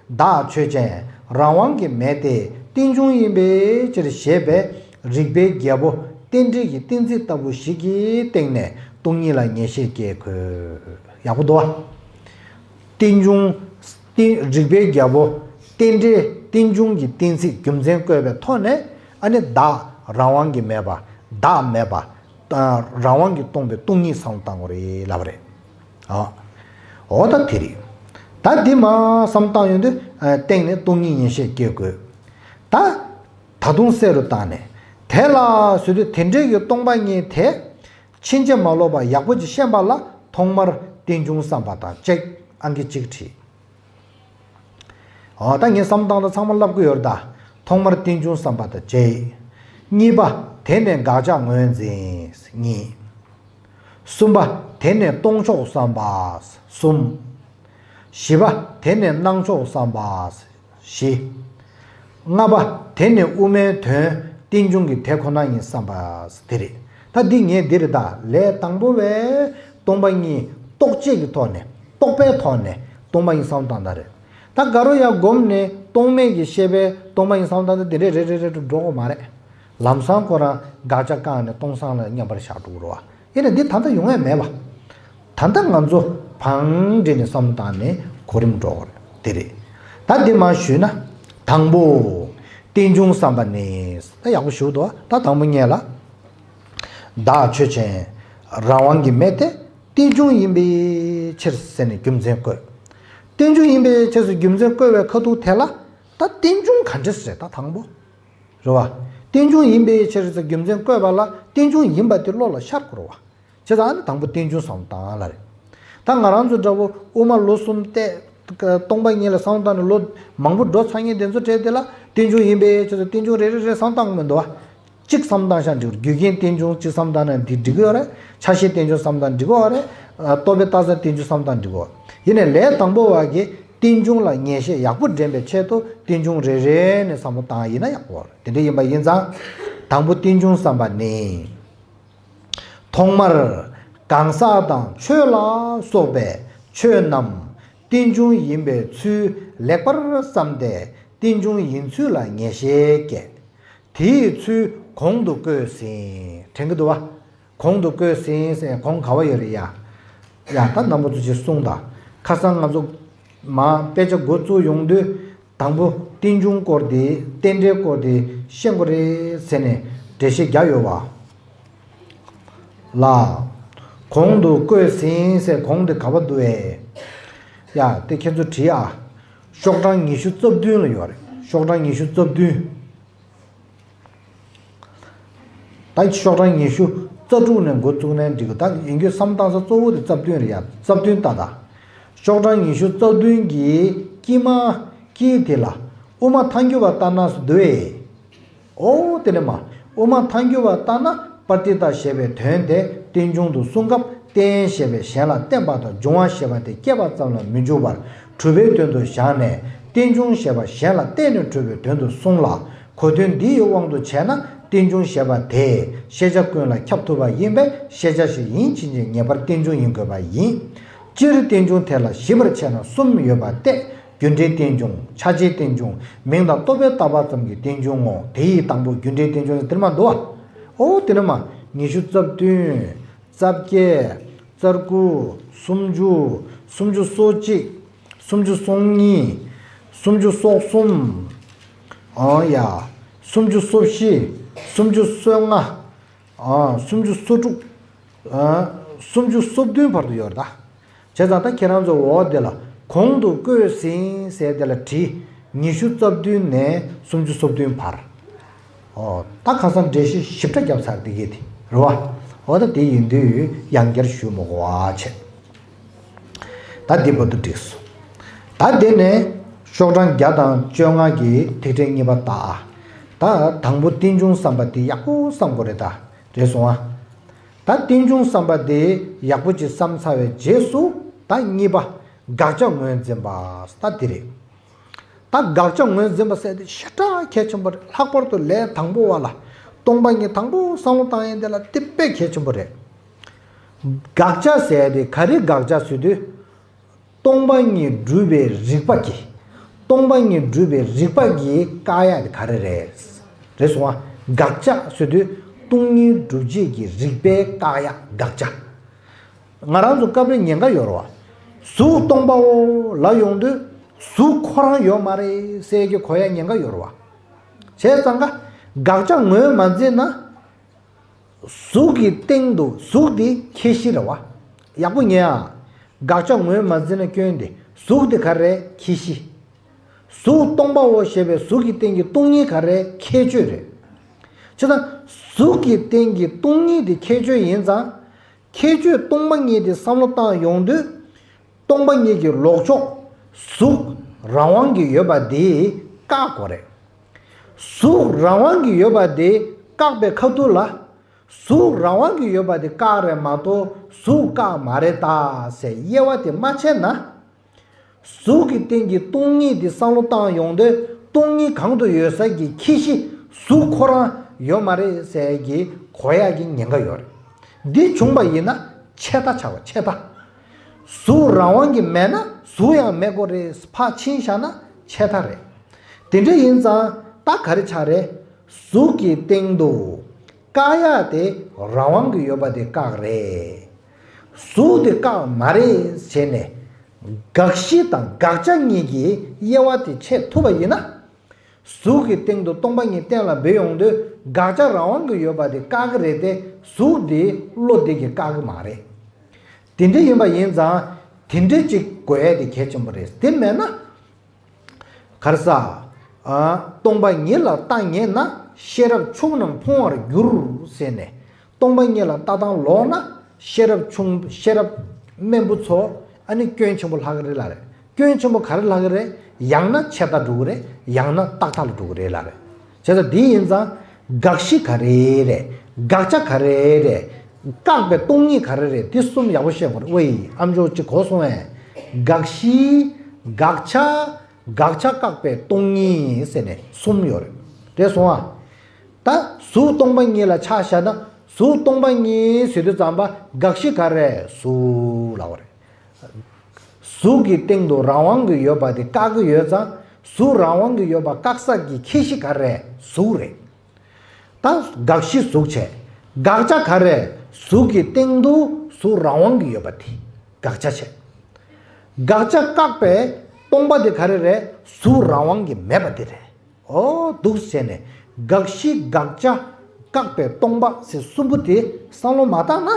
བདག་ཆོས་ཅན། རང་དབང་གིས་མེད་དེ། རྟེན་འབྱུང་ཡིན་པའི་ཕྱིར་ཞེས་པའི་རིགས་པའི་རྒྱལ་པོ་རྟེན་འབྲེལ་གྱི་གཏན་ཚིགས་ལྟ་བུ་ཞིག་གི་སྟེང་ནས་སྟོང་ཉིད་ལ་ངེས་ཤེས་སྐྱེ་དགོས། ཡག་པོ་འདུག་བ། རྟེན་འབྱུང་། རྟེན། རིགས་པའི་རྒྱལ་པོ། རྟེན་འབྲེལ། རྟེན་འབྱུང་གི་གཏན་ཚིགས་རྒྱུ་མཚན་བཀོད་པའི་ཐོག་ནས་ཨ་ནི་བདག་རང་དབང་གིས་མེད་པ། བདག་མེད་པ། རང་དབང་གིས་སྟོང་པའི་སྟོང་ཉིད་བསམ་བློ་བཏང་དགོས་རེད་ལབ་པ་རེད། ཨ། འོ་ད་དེ་རེད། ད་འདི་མ་བསམ་བློ་བཏང་ཡོང་དུས་སྟེང་ནས་སྟོང་ཉིད་ངེས་ཤེས་སྐྱེ་དགོས། ད། ད་དུང་གསལ་རུ་བཏང་ནས། དེ་ལ་ཟེར་དུས་དེ་འདྲའི་གི་སྟོང་པ་ཉིད་དེ། ཕྱིན་ཅི་མ་ལོག་པ་ཡག་པོ་ཅིག་ཤེས་པ་ལ་ཐོག་མར་རྟེན་འབྱུང་བསམ་པ་དང་གཅིག་ཨང་ཀི་གཅིག་བྲིས། འོ་ད་ངས་བསམ་བློ་བཏང་ད་ཚང་མ་ལབ་ཀྱི་ཡོད་རེད་ད། ཐོག་མར་རྟེན་འབྱུང་བསམ་པ་དང་གཅིག་གཉིས་པ། དེ་ནས་དགག་བྱ་ངོས་འཛིན། གཉིས། གསུམ་པ། དེ་ནས་སྟོང་ཕྱོགས་བསམ་པ། གསུམ། བཞི་པ། དེ་ནས་སྣང་ཕྱོགས་བསམ་པ། བཞི། ལྔ་པ། དེ་ནི་དབུ་མའི་དོན་རྟེན་འབྱུང་གི་དེ་ཁོ་ན་ཡིན་བསམ་པ་དེ་རེད། ད་འདི་ངས་འདི་རེད་ད། ལས་དང་པོ་བས་སྟོང་པ་ཉིད་རྟོག་བཅས་ཀྱི་ཐོག་ནས་རྟོག་པའི་ཐོག་ནས་སྟོང་པ་ཉིད་བསམ་བློ་བཏང་ད་རེད། ད་དགའ་རོ་ཡར་བསྒོམས་ནས་རྟོག་མེད་ཀྱི་ཤེས་པས་སྟོང་པ་ཉིད་བསམ་བློ་བཏང་ད་འདི་འདྲས་རེད་རེད་རེད་འགྲོ་གི་མ་རེད། ལམ་སང་ཁོ་རང་དགག་བྱ་བཀག་ནས་སྟོང་སང་ལ་མཉམ་པར་བཞག་འགྲོ་གི་རེད་བ། ཡིན་ན་འདི་ད་ལྟ་ཡོང་ཡ་མེད་པ། ད་ལྟ་ང་ཚོ་བང་སྒྲིག་ནས་བསམ་བློ་བཏང་ནས་གོ་རིམ་འགྲོ་དགོས་རེད། དེ་རེད། ད་འདི་མར་ཞུས་ན། དང་པོ། རྟེན་འབྱུང་བསམ་པ་ནི། ད་ཡག་པོ་ཞུ་འདུག་ད་དང་པོ་ཉིད་ལ། བདག་ཆོས་ཅན། རང་དབང་གིས་མེད་དེ། རྟེན་འབྱུང་ཡིན་པའི་ཕྱིར་ཟེར་ནས་རྒྱུ་མཚན་བཀོད། རྟེན་འབྱུང་ཡིན་པའི་ཕྱིར་ཟེར་རྒྱུ་མཚན་བཀོད་པའི་ཁ་ཐུག་དེ་ལ། ད་རྟེན་འབྱུང་ག་འདྲ་ཟེར་ད་དང་པོ། རེད་བ། རྟེན་འབྱུང་ཡིན་པའི་ཕྱིར་ཟེར་རྒྱུ་མཚན་བཀོད་པ་ལ་རྟེན་འབྱུང་ཡིན་པ་དེ་བློ་ལ་ཤར་དགོས་རེད་བ། བྱས་ཙང་ཨ་ནི་དང་པོ་རྟེན་འབྱུང་བསམ་བློ་བཏང་ལ་རེད། ད་ང་རང་ཚོ་འདྲ་བོ་དབུ་མ་ལོ་གསུམ་བལྟས། སྟོང་པ་ཉིད་ལ་བསམ་བློ་བཏང་ནས་ལོ་མང་པོ་འགྲོ་ཚར་མཁན་དེ་ཚོ་གྲས་དེ་ལ་རྟེན་འབྱུང་ཡིན་པའི་ཕྱིར་ཟེར་རྟེན་འབྱུང་རེ་རེ་རེ་བསམ་བློ་བཏང་གི་མི་འདུག་བ། གཅིག་བསམ་བློ་བཏང་ཤག་འགྲིག་རྒྱུ་རྐྱེན་རྟེན་འབྱུང་གཅིག་བསམ་བློ་བཏང་ན་འདི་འགྲིག་གི་ཡོད་རེད། ཆ་ཤས་རྟེན་འབྱུང་བསམ་བློ་བཏང་འགྲིག་གི་ཡོད་རེད། རྟོག་པས་བཏགས་ས་རྟེན་འབྱུང་བསམ་བློ་བཏང་འགྲིག་གི་ཡོད། ཡིན་ནའི་ལས་དང་པོ་བ་གི་རྟེན་འབྱུང་ལ་ངེས་ཤེས་ཡག་པོ་འདྲེན་པའི་ཆེད་དུ་རྟེན་འབྱུང་རེ་རེ་ནས་བསམ་བློ་བཏང་ཡིན་ན་ཡག་པོ་རེད། དེ་འདྲ་ཡིན་པ་ཡིན་ཙང་། དང་པོ་རྟེན་འབྱུང་བསམ་པ་ནི། ཐོག་མར་གང་ཟག་དང་ཆོས་ལ་སོགས་པའི་ཆོས་རྣམས་རྟེན་འབྱུང་ཡིན་པའི་ཚུལ་ལེགས་པར་བསམས་ཏེ་རྟེན་འབྱུང་ཡིན་ཚུལ་ལ་ངེས་ཤེས་སྐྱེ། དེའི་ཚུལ་གོང་དུ་བཀོད་ཟིན། དྲན་གྱི་འདུག་བ། གོང་དུ་བཀོད་ཟིན་ཟེར་གོང་ག་བ་ཡོད་རེད་ཡ། ཡ་ད་རྣམ་པ་ཚོ་ཅིག་གསུངས་དང་། ཁ་སང་ང་ཚོ་མ་དཔེ་ཆ་འགོ་བཙུགས་ཡོང་དུས་དང་པོ་རྟེན་འབྱུང་སྐོར་དེ་རྟེན་འབྲེལ་སྐོར་དེ་ཤེས་དགོས་རེད་ཟེར་ནས་འགྲེལ་བཤད་རྒྱག་ཡོད་བ། ལ། གོང་དུ་བཀོད་ཟིན་ཟེར་གོང་དེ་ག་པར་འདུག་ཨེ། ཡ་དེ་ཁྱེད་ཚོ་བྲིས་ཨ། ཤོག་གྲངས་ཉི་ཤུ་རྩ་བདུན་ལ་ཡོད་རེད། ཤོག་གྲངས་ཉི་ཤུ་རྩ་བདུན། ད་ཤོག་གྲངས་ཉི་ཤུ་རྩ་དྲུག་ནས་འགོ་བཙུགས་ནས་འགྲིག་གི། ད་ཡིན་རྒྱུ་བསམ་བཏང་ས་གཙོ་བོ་དེ་རྩ་བདུན་རེད་ཡ། རྩ་བདུན་ལྟ་ད། ཤོག་གྲངས་ཉི་ཤུ་རྩ་བདུན་གྱི་དཀྱིལ་མ། དཀྱིལ་དེ་ལ་དབུ་མ་ཐལ་འགྱུར་བ་ལྟར་ན་སུ་འདུག་ཨེ། ཨོ་དེ་ནས་མ། དབུ་མ་ཐལ་འགྱུར་བ་ལྟར་ན་པྲ་ཏི་ཏ་ཞེས་པའི་དོན་དེ་རྟེན་འབྱུང་དུ་གསུངས་སྐབས། རྟེན་ཞེས་པས་གཞན་ལ་བརྟེན་པ་དང་། འབྱུང་བ་ཞེས་པ་དེ་སྐྱེས་པ་ཙམ་ལ་མི་འཇུག་པར་གྲུབ་པའི་དོན་དུ་བཞག་ནས། རྟེན་འབྱུང་ཞེས་པ་གཞན་ལ་བརྟེན་ནས་གྲུབ་པའི་དོན་དུ་གསུངས་ལ། གོ་དོན་འདི་ཡི་དབང་དུ་བྱས་ན། རྟེན་འབྱུང་ཞེས་པ་དེ་ཤེས་བྱ་ཀུན་ལ་ཁྱབ་ཐུབ་པ་ཡིན་པས། ཤེས་བྱ་ཞིག་ཡིན་ཕྱིན་ཆད་ངེས་པར་རྟེན་འབྱུང་ཡིན་དགོས་པ་ཡིན། སྤྱིར་རྟེན་འབྱུང་དེ་ལ་ཞིབ་པར་དཔྱད་ན་གསུམ་ཡོད་པ་སྟེ། རྒྱུ་འབྲས་རྟེན་འབྱུང་། ཆ་བྱད་རྟེན་འབྱུང་། མིང་དང་རྟོག་པས་བཏགས་པ་ཙམ་གྱི་རྟེན་འབྱུང་ངོ་། དེ་ཡི་དང་པོ་རྒྱུ་འབྲས་རྟེན་འབྱུང་ནི་དེར་མ་འདུག་བ། ཨོ་དེ་ནི་མ། ཉི་ཤུ་རྩ་བདུན། རྩ་བརྒྱད། རྩ་དགུ། སུམ་ཅུ། སུམ་ཅུ་སོ་གཅིག། སུམ་ཅུ་སོ་གཉིས། སུམ་ཅུ་སོ་གསུམ། ཨང་ཡ། སུམ་ཅུ་སོ་བཞི། སུམ་ཅུ་སོ་ལྔ། ཨང་། སུམ་ཅུ་སོ་དྲུག། ཨང་། སུམ་ཅུ་སོ་བདུན་བར་དུ་ཡོད་རེད་ད། བྱས་ཙང་ད་ཁྱེད་རང་ཚོ་འོ་དེ་ལ་གོང་དུ་བཀོད་ཟིན་ཟེར་དེ་ལ་བྲིས། ཉི་ཤུ་རྩ་བདུན་ནས་སུམ་ཅུ་སོ་བདུན་བར། ཨོ། ད་ཁ་སང་འགྲེལ་བཤད་ཞིབ་ཕྲ་བརྒྱབ་ཚར་དེ་གས་དེ་རེད་བ། འོ་ད་དེ་ཡིན་དུས་ཡང་བསྐྱར་ཞུ་མི་དགོས་པ་བྱས། ད་འདི་བར་དུ་འགྲིག་སོང་། ད་དེ་ནས་ཤོག་གྲངས་བརྒྱ་དང་བཅོ་ལྔ་གི་ཐིག་ཕྲེང་གཉིས་པ་ལྟ། ད་དང་པོ་རྟེན་འབྱུང་བསམ་པ་དེ་ཡག་པོ་བསམ་དགོས་རེད་ད། རེད་སོང་ཨ། ད་རྟེན་འབྱུང་བསམ་པ་དེ་ཡག་པོ་ཅིག་བསམ་ཚར་བའི་རྗེས་སུ། ད་གཉིས་པ་དགག་བྱ་ངོས་འཛིན་པ་ད་དེ་རེད། ད་དགག་བྱ་ངོས་འཛིན་པ་ཟེར་དེ་ཞེ་དྲག་གལ་ཆེན་པོ་རེད། ལྷག་པར་དུ་ལས་དང་པོ་བ་ལ། སྟོང་པ་ཉིད་དང་པོ་བསམ་བློ་བཏང་ཡས་དེ་ལ་དེ་དཔེ་གལ་ཆེན་པོ་རེད། དགག་བྱ་ཟེར་དེ་ག་རེ་དགག་བྱ་ཟེར་དུས། སྟོང་པ་ཉིད་སྒྲུབ་པའི་རིགས་པ་གི། སྟོང་པ་ཉིད་སྒྲུབ་པའི་རིགས་པ་གི་བཀག་ཡ་དེ་ག་རེ་རེད། རེད་སོང་ཨ། དགག་བྱ་ཟེར་དུས་སྟོང་ཉིད་སྒྲུབ་བྱེད་ཀྱི་རིགས་པའི་བཀག་ཡ་དགག་བྱ། ང་རང་ཚོ་སྐབས་རེ་ཉེན་ཁ་ཡོད་རེད་བ། གཟུགས་སྟོང་པའོ་ལབ་ཡོང་དུས། གཟུགས་ཁོ་རང་ཡོད་མ་རེད་ཟེར་གྱི་གོ་ཡ་ཉེན་ཁ་ཡོད་རེད་བ། བྱས་ཙང་ཀ། དགག་བྱ་ངོས་མ་འཛིན་ན། གཟུགས་ཀྱི་སྟེང་དུ་གཟུགས་དེ་ཁྱད་གཞི་རེད་བ། ཡག་པོ་ཉན་ཨ། དགག་བྱ་ངོས་མ་འཛིན་ན་སྐྱོན་དེ་གཟུགས་དེ་ག་རེ་ཁྱད་གཞི། གཟུགས་སྟོང་པའོ་ཞེས་པའི་གཟུགས་ཀྱི་སྟེང་གི་སྟོང་ཉིད་ག་རེ་ཁྱད་ཆོས་རེད། བྱས་ཙང་གཟུགས་ཀྱི་སྟེང་གི་སྟོང་ཉིད་དེ་ཁྱད་ཆོས་ཡིན་ཙང་། ཁྱད་ཆོས་སྟོང་པ་ཉིད་དེ་བསམ་བློ་བཏང་ཡོང་དུས། སྟོང་པ་ཉིད་ཀྱི་ལོག་ཕྱོགས་གཟུགས་རང་དབང་གི་ཡོད་པ་དེ་བཀག་དགོས་རེད། གཟུགས་རང་དབང་གི་ཡོད་པ་དེ་བཀག་པའི་ཁ་ཐུག་ལ། གཟུགས་རང་དབང་གི་ཡོད་པ་དེ་བཀག་རེད་མ་གཏོགས་གཟུགས་བཀག་མ་རེད་ད་ཟེར་དབྱེ་བ་དེ་མ་ཕྱེ་ན། གཟུགས་ཀྱི་སྟེང་གི་སྟོང་ཉིད་དེ་བསམ་བློ་བཏང་ཡོང་དུས་སྟོང་ཉིད་གང་དུ་ཡོད་ས་ཀྱི་ཁྱད་གཞི་གཟུགས་ཁོ་རང་ཡོད་མ་རེད་ཟེར་གྱི་གོ་ཡག་གི་ཉེན་ཁ་ཡོད་རེད། འདི་བྱུང་པ་ཡིན་ན་ཆད་ལྟ་ཆགས་པ་ཆད་ལྟ། གཟུགས་རང་དབང་གི་མེད་ན་གཟུགས་ཡང་མེད་དགོས་རེད། ཕར་ཕྱིན་བཞག་ན་ཆད་ལྟ་རེད། དེ་འདྲ་ཡིན་ཙང་ད་ག་རེ་ཆགས་རེད། གཟུགས་ཀྱི་སྟེང་དུ་བཀག་ཡག་དེ་རང་དབང་གི་ཡོད་པ་དེ་བཀག་རེད། གཟུགས་དེ་བཀག་མ་རེད་བྱས་ནས། དགག་གཞི་དང་དགག་བྱ་གཉིས་ཀྱི་དབྱེ་བ་དེ་ཕྱེ་ཐུབ་པ་ཡིན་ན། གཟུགས་ཀྱི་སྟེང་དུ་སྟོང་པ་ཉིད་གཏན་ལ་འབེབས་ཡོང་དུས་དགག་བྱ་རང་དབང་གི་ཡོད་པ་དེ་བཀག་གི་རེད་དེ། གཟུགས་དེ་བློ་དེ་གིས་བཀག་གི་མ་རེད། དེ་འདྲ་ཡིན་པ་ཡིན་ཙང་དེ་འདྲ་ཅིག་དགོས་ཡ་དེ་གལ་ཆེན་པོ་རེད། དེ་མེད་ན། ག་རེ་ཟ། ཨ། སྟོང་པ་ཉིད་ལ་ལྟ་ཉེས་ན་ཤེས་རབ་ཕྱུག་རྣམས་ཕུང་བར་འགྱུར་ཟེར་ནས། སྟོང་པ་ཉིད་ལ་ལྟ་སྟངས་ལོག་ན་ཤེས་རབ་ཆུང་ཤེས་རབ་དམན་པོ་ཚོ་ཨ་ནི་སྐྱོན་ཆེན་པོ་ལྷག་གི་རེད་ལ་རེད། སྐྱོན་ཆེན་པོ་ག་རེ་ལྷག་གི་རེད། ཡང་ན་ཆད་ལྟ་འགྲོ་གི་རེད། ཡང་ན་རྟག་མཐའ་ལ་འགྲོ་གི་རེད་ལ་རེད། བྱས་ཙང་འདི་ཡིན་ཙང་དགག་གཞི་ག་རེ་རེད། དགག་བྱ་ག་རེ་རེད། བཀག་པའི་སྟོང་ཉིད་ག་རེ་རེད། འདི་གསུམ་ཡག་པོ་ཤེས་དགོས་རེད། ཝེ་ཨམ་ཅོག་གཅིག་གོ་སོང་ངས། དགག་གཞི། དགག་བྱ། དགག་བྱ་བཀག་པའི་སྟོང་ཉིད་ཟེར་ནས་གསུམ་ཡོད་རེད། རེད་སོང་ཨ། ད་གཟུགས་སྟོང་པ་ཉིད་ལ་ཆ་བཞག་ན་གཟུགས་སྟོང་པ་ཉིད་ཟེར་དུས་ཙམ་པ་དགག་གཞི་ག་རེ་གཟུགས་ལབ་པ་རེད། གཟུགས་ཀྱི་སྟེང་དུ་རང་དབང་གི་ཡོད་པ་དེ་བཀག་གི་ཡོད་ཙང་གཟུགས་རང་དབང་གི་ཡོད་པ་བཀག་ས་ཀྱི་ཁྱད་གཞི་ག་རེ་གཟུགས་རེད། ད་དགག་གཞི་གཟུགས་བྱས། དགག་བྱ་ག་རེ་གཟུགས་ཀྱི་སྟེང་དུ་གཟུགས་རང་དབང་གི་ཡོད་པ་དེ་དགག་བྱ་བྱས། དགག་བྱ་བཀག་པའི་སྟོང་པ་དེ་ག་རེ་རེད། གཟུགས་རང་དབང་གི་མེད་པ་དེ་རེད། ཨོ་འདུག་བྱས་ནས་དགག་གཞི་དགག་བྱ་ བཀག་པས་སྟོང་པ་ཟེར་གསུམ་པོ་དེ་བསམ་བློ་མ་བཏང་ན།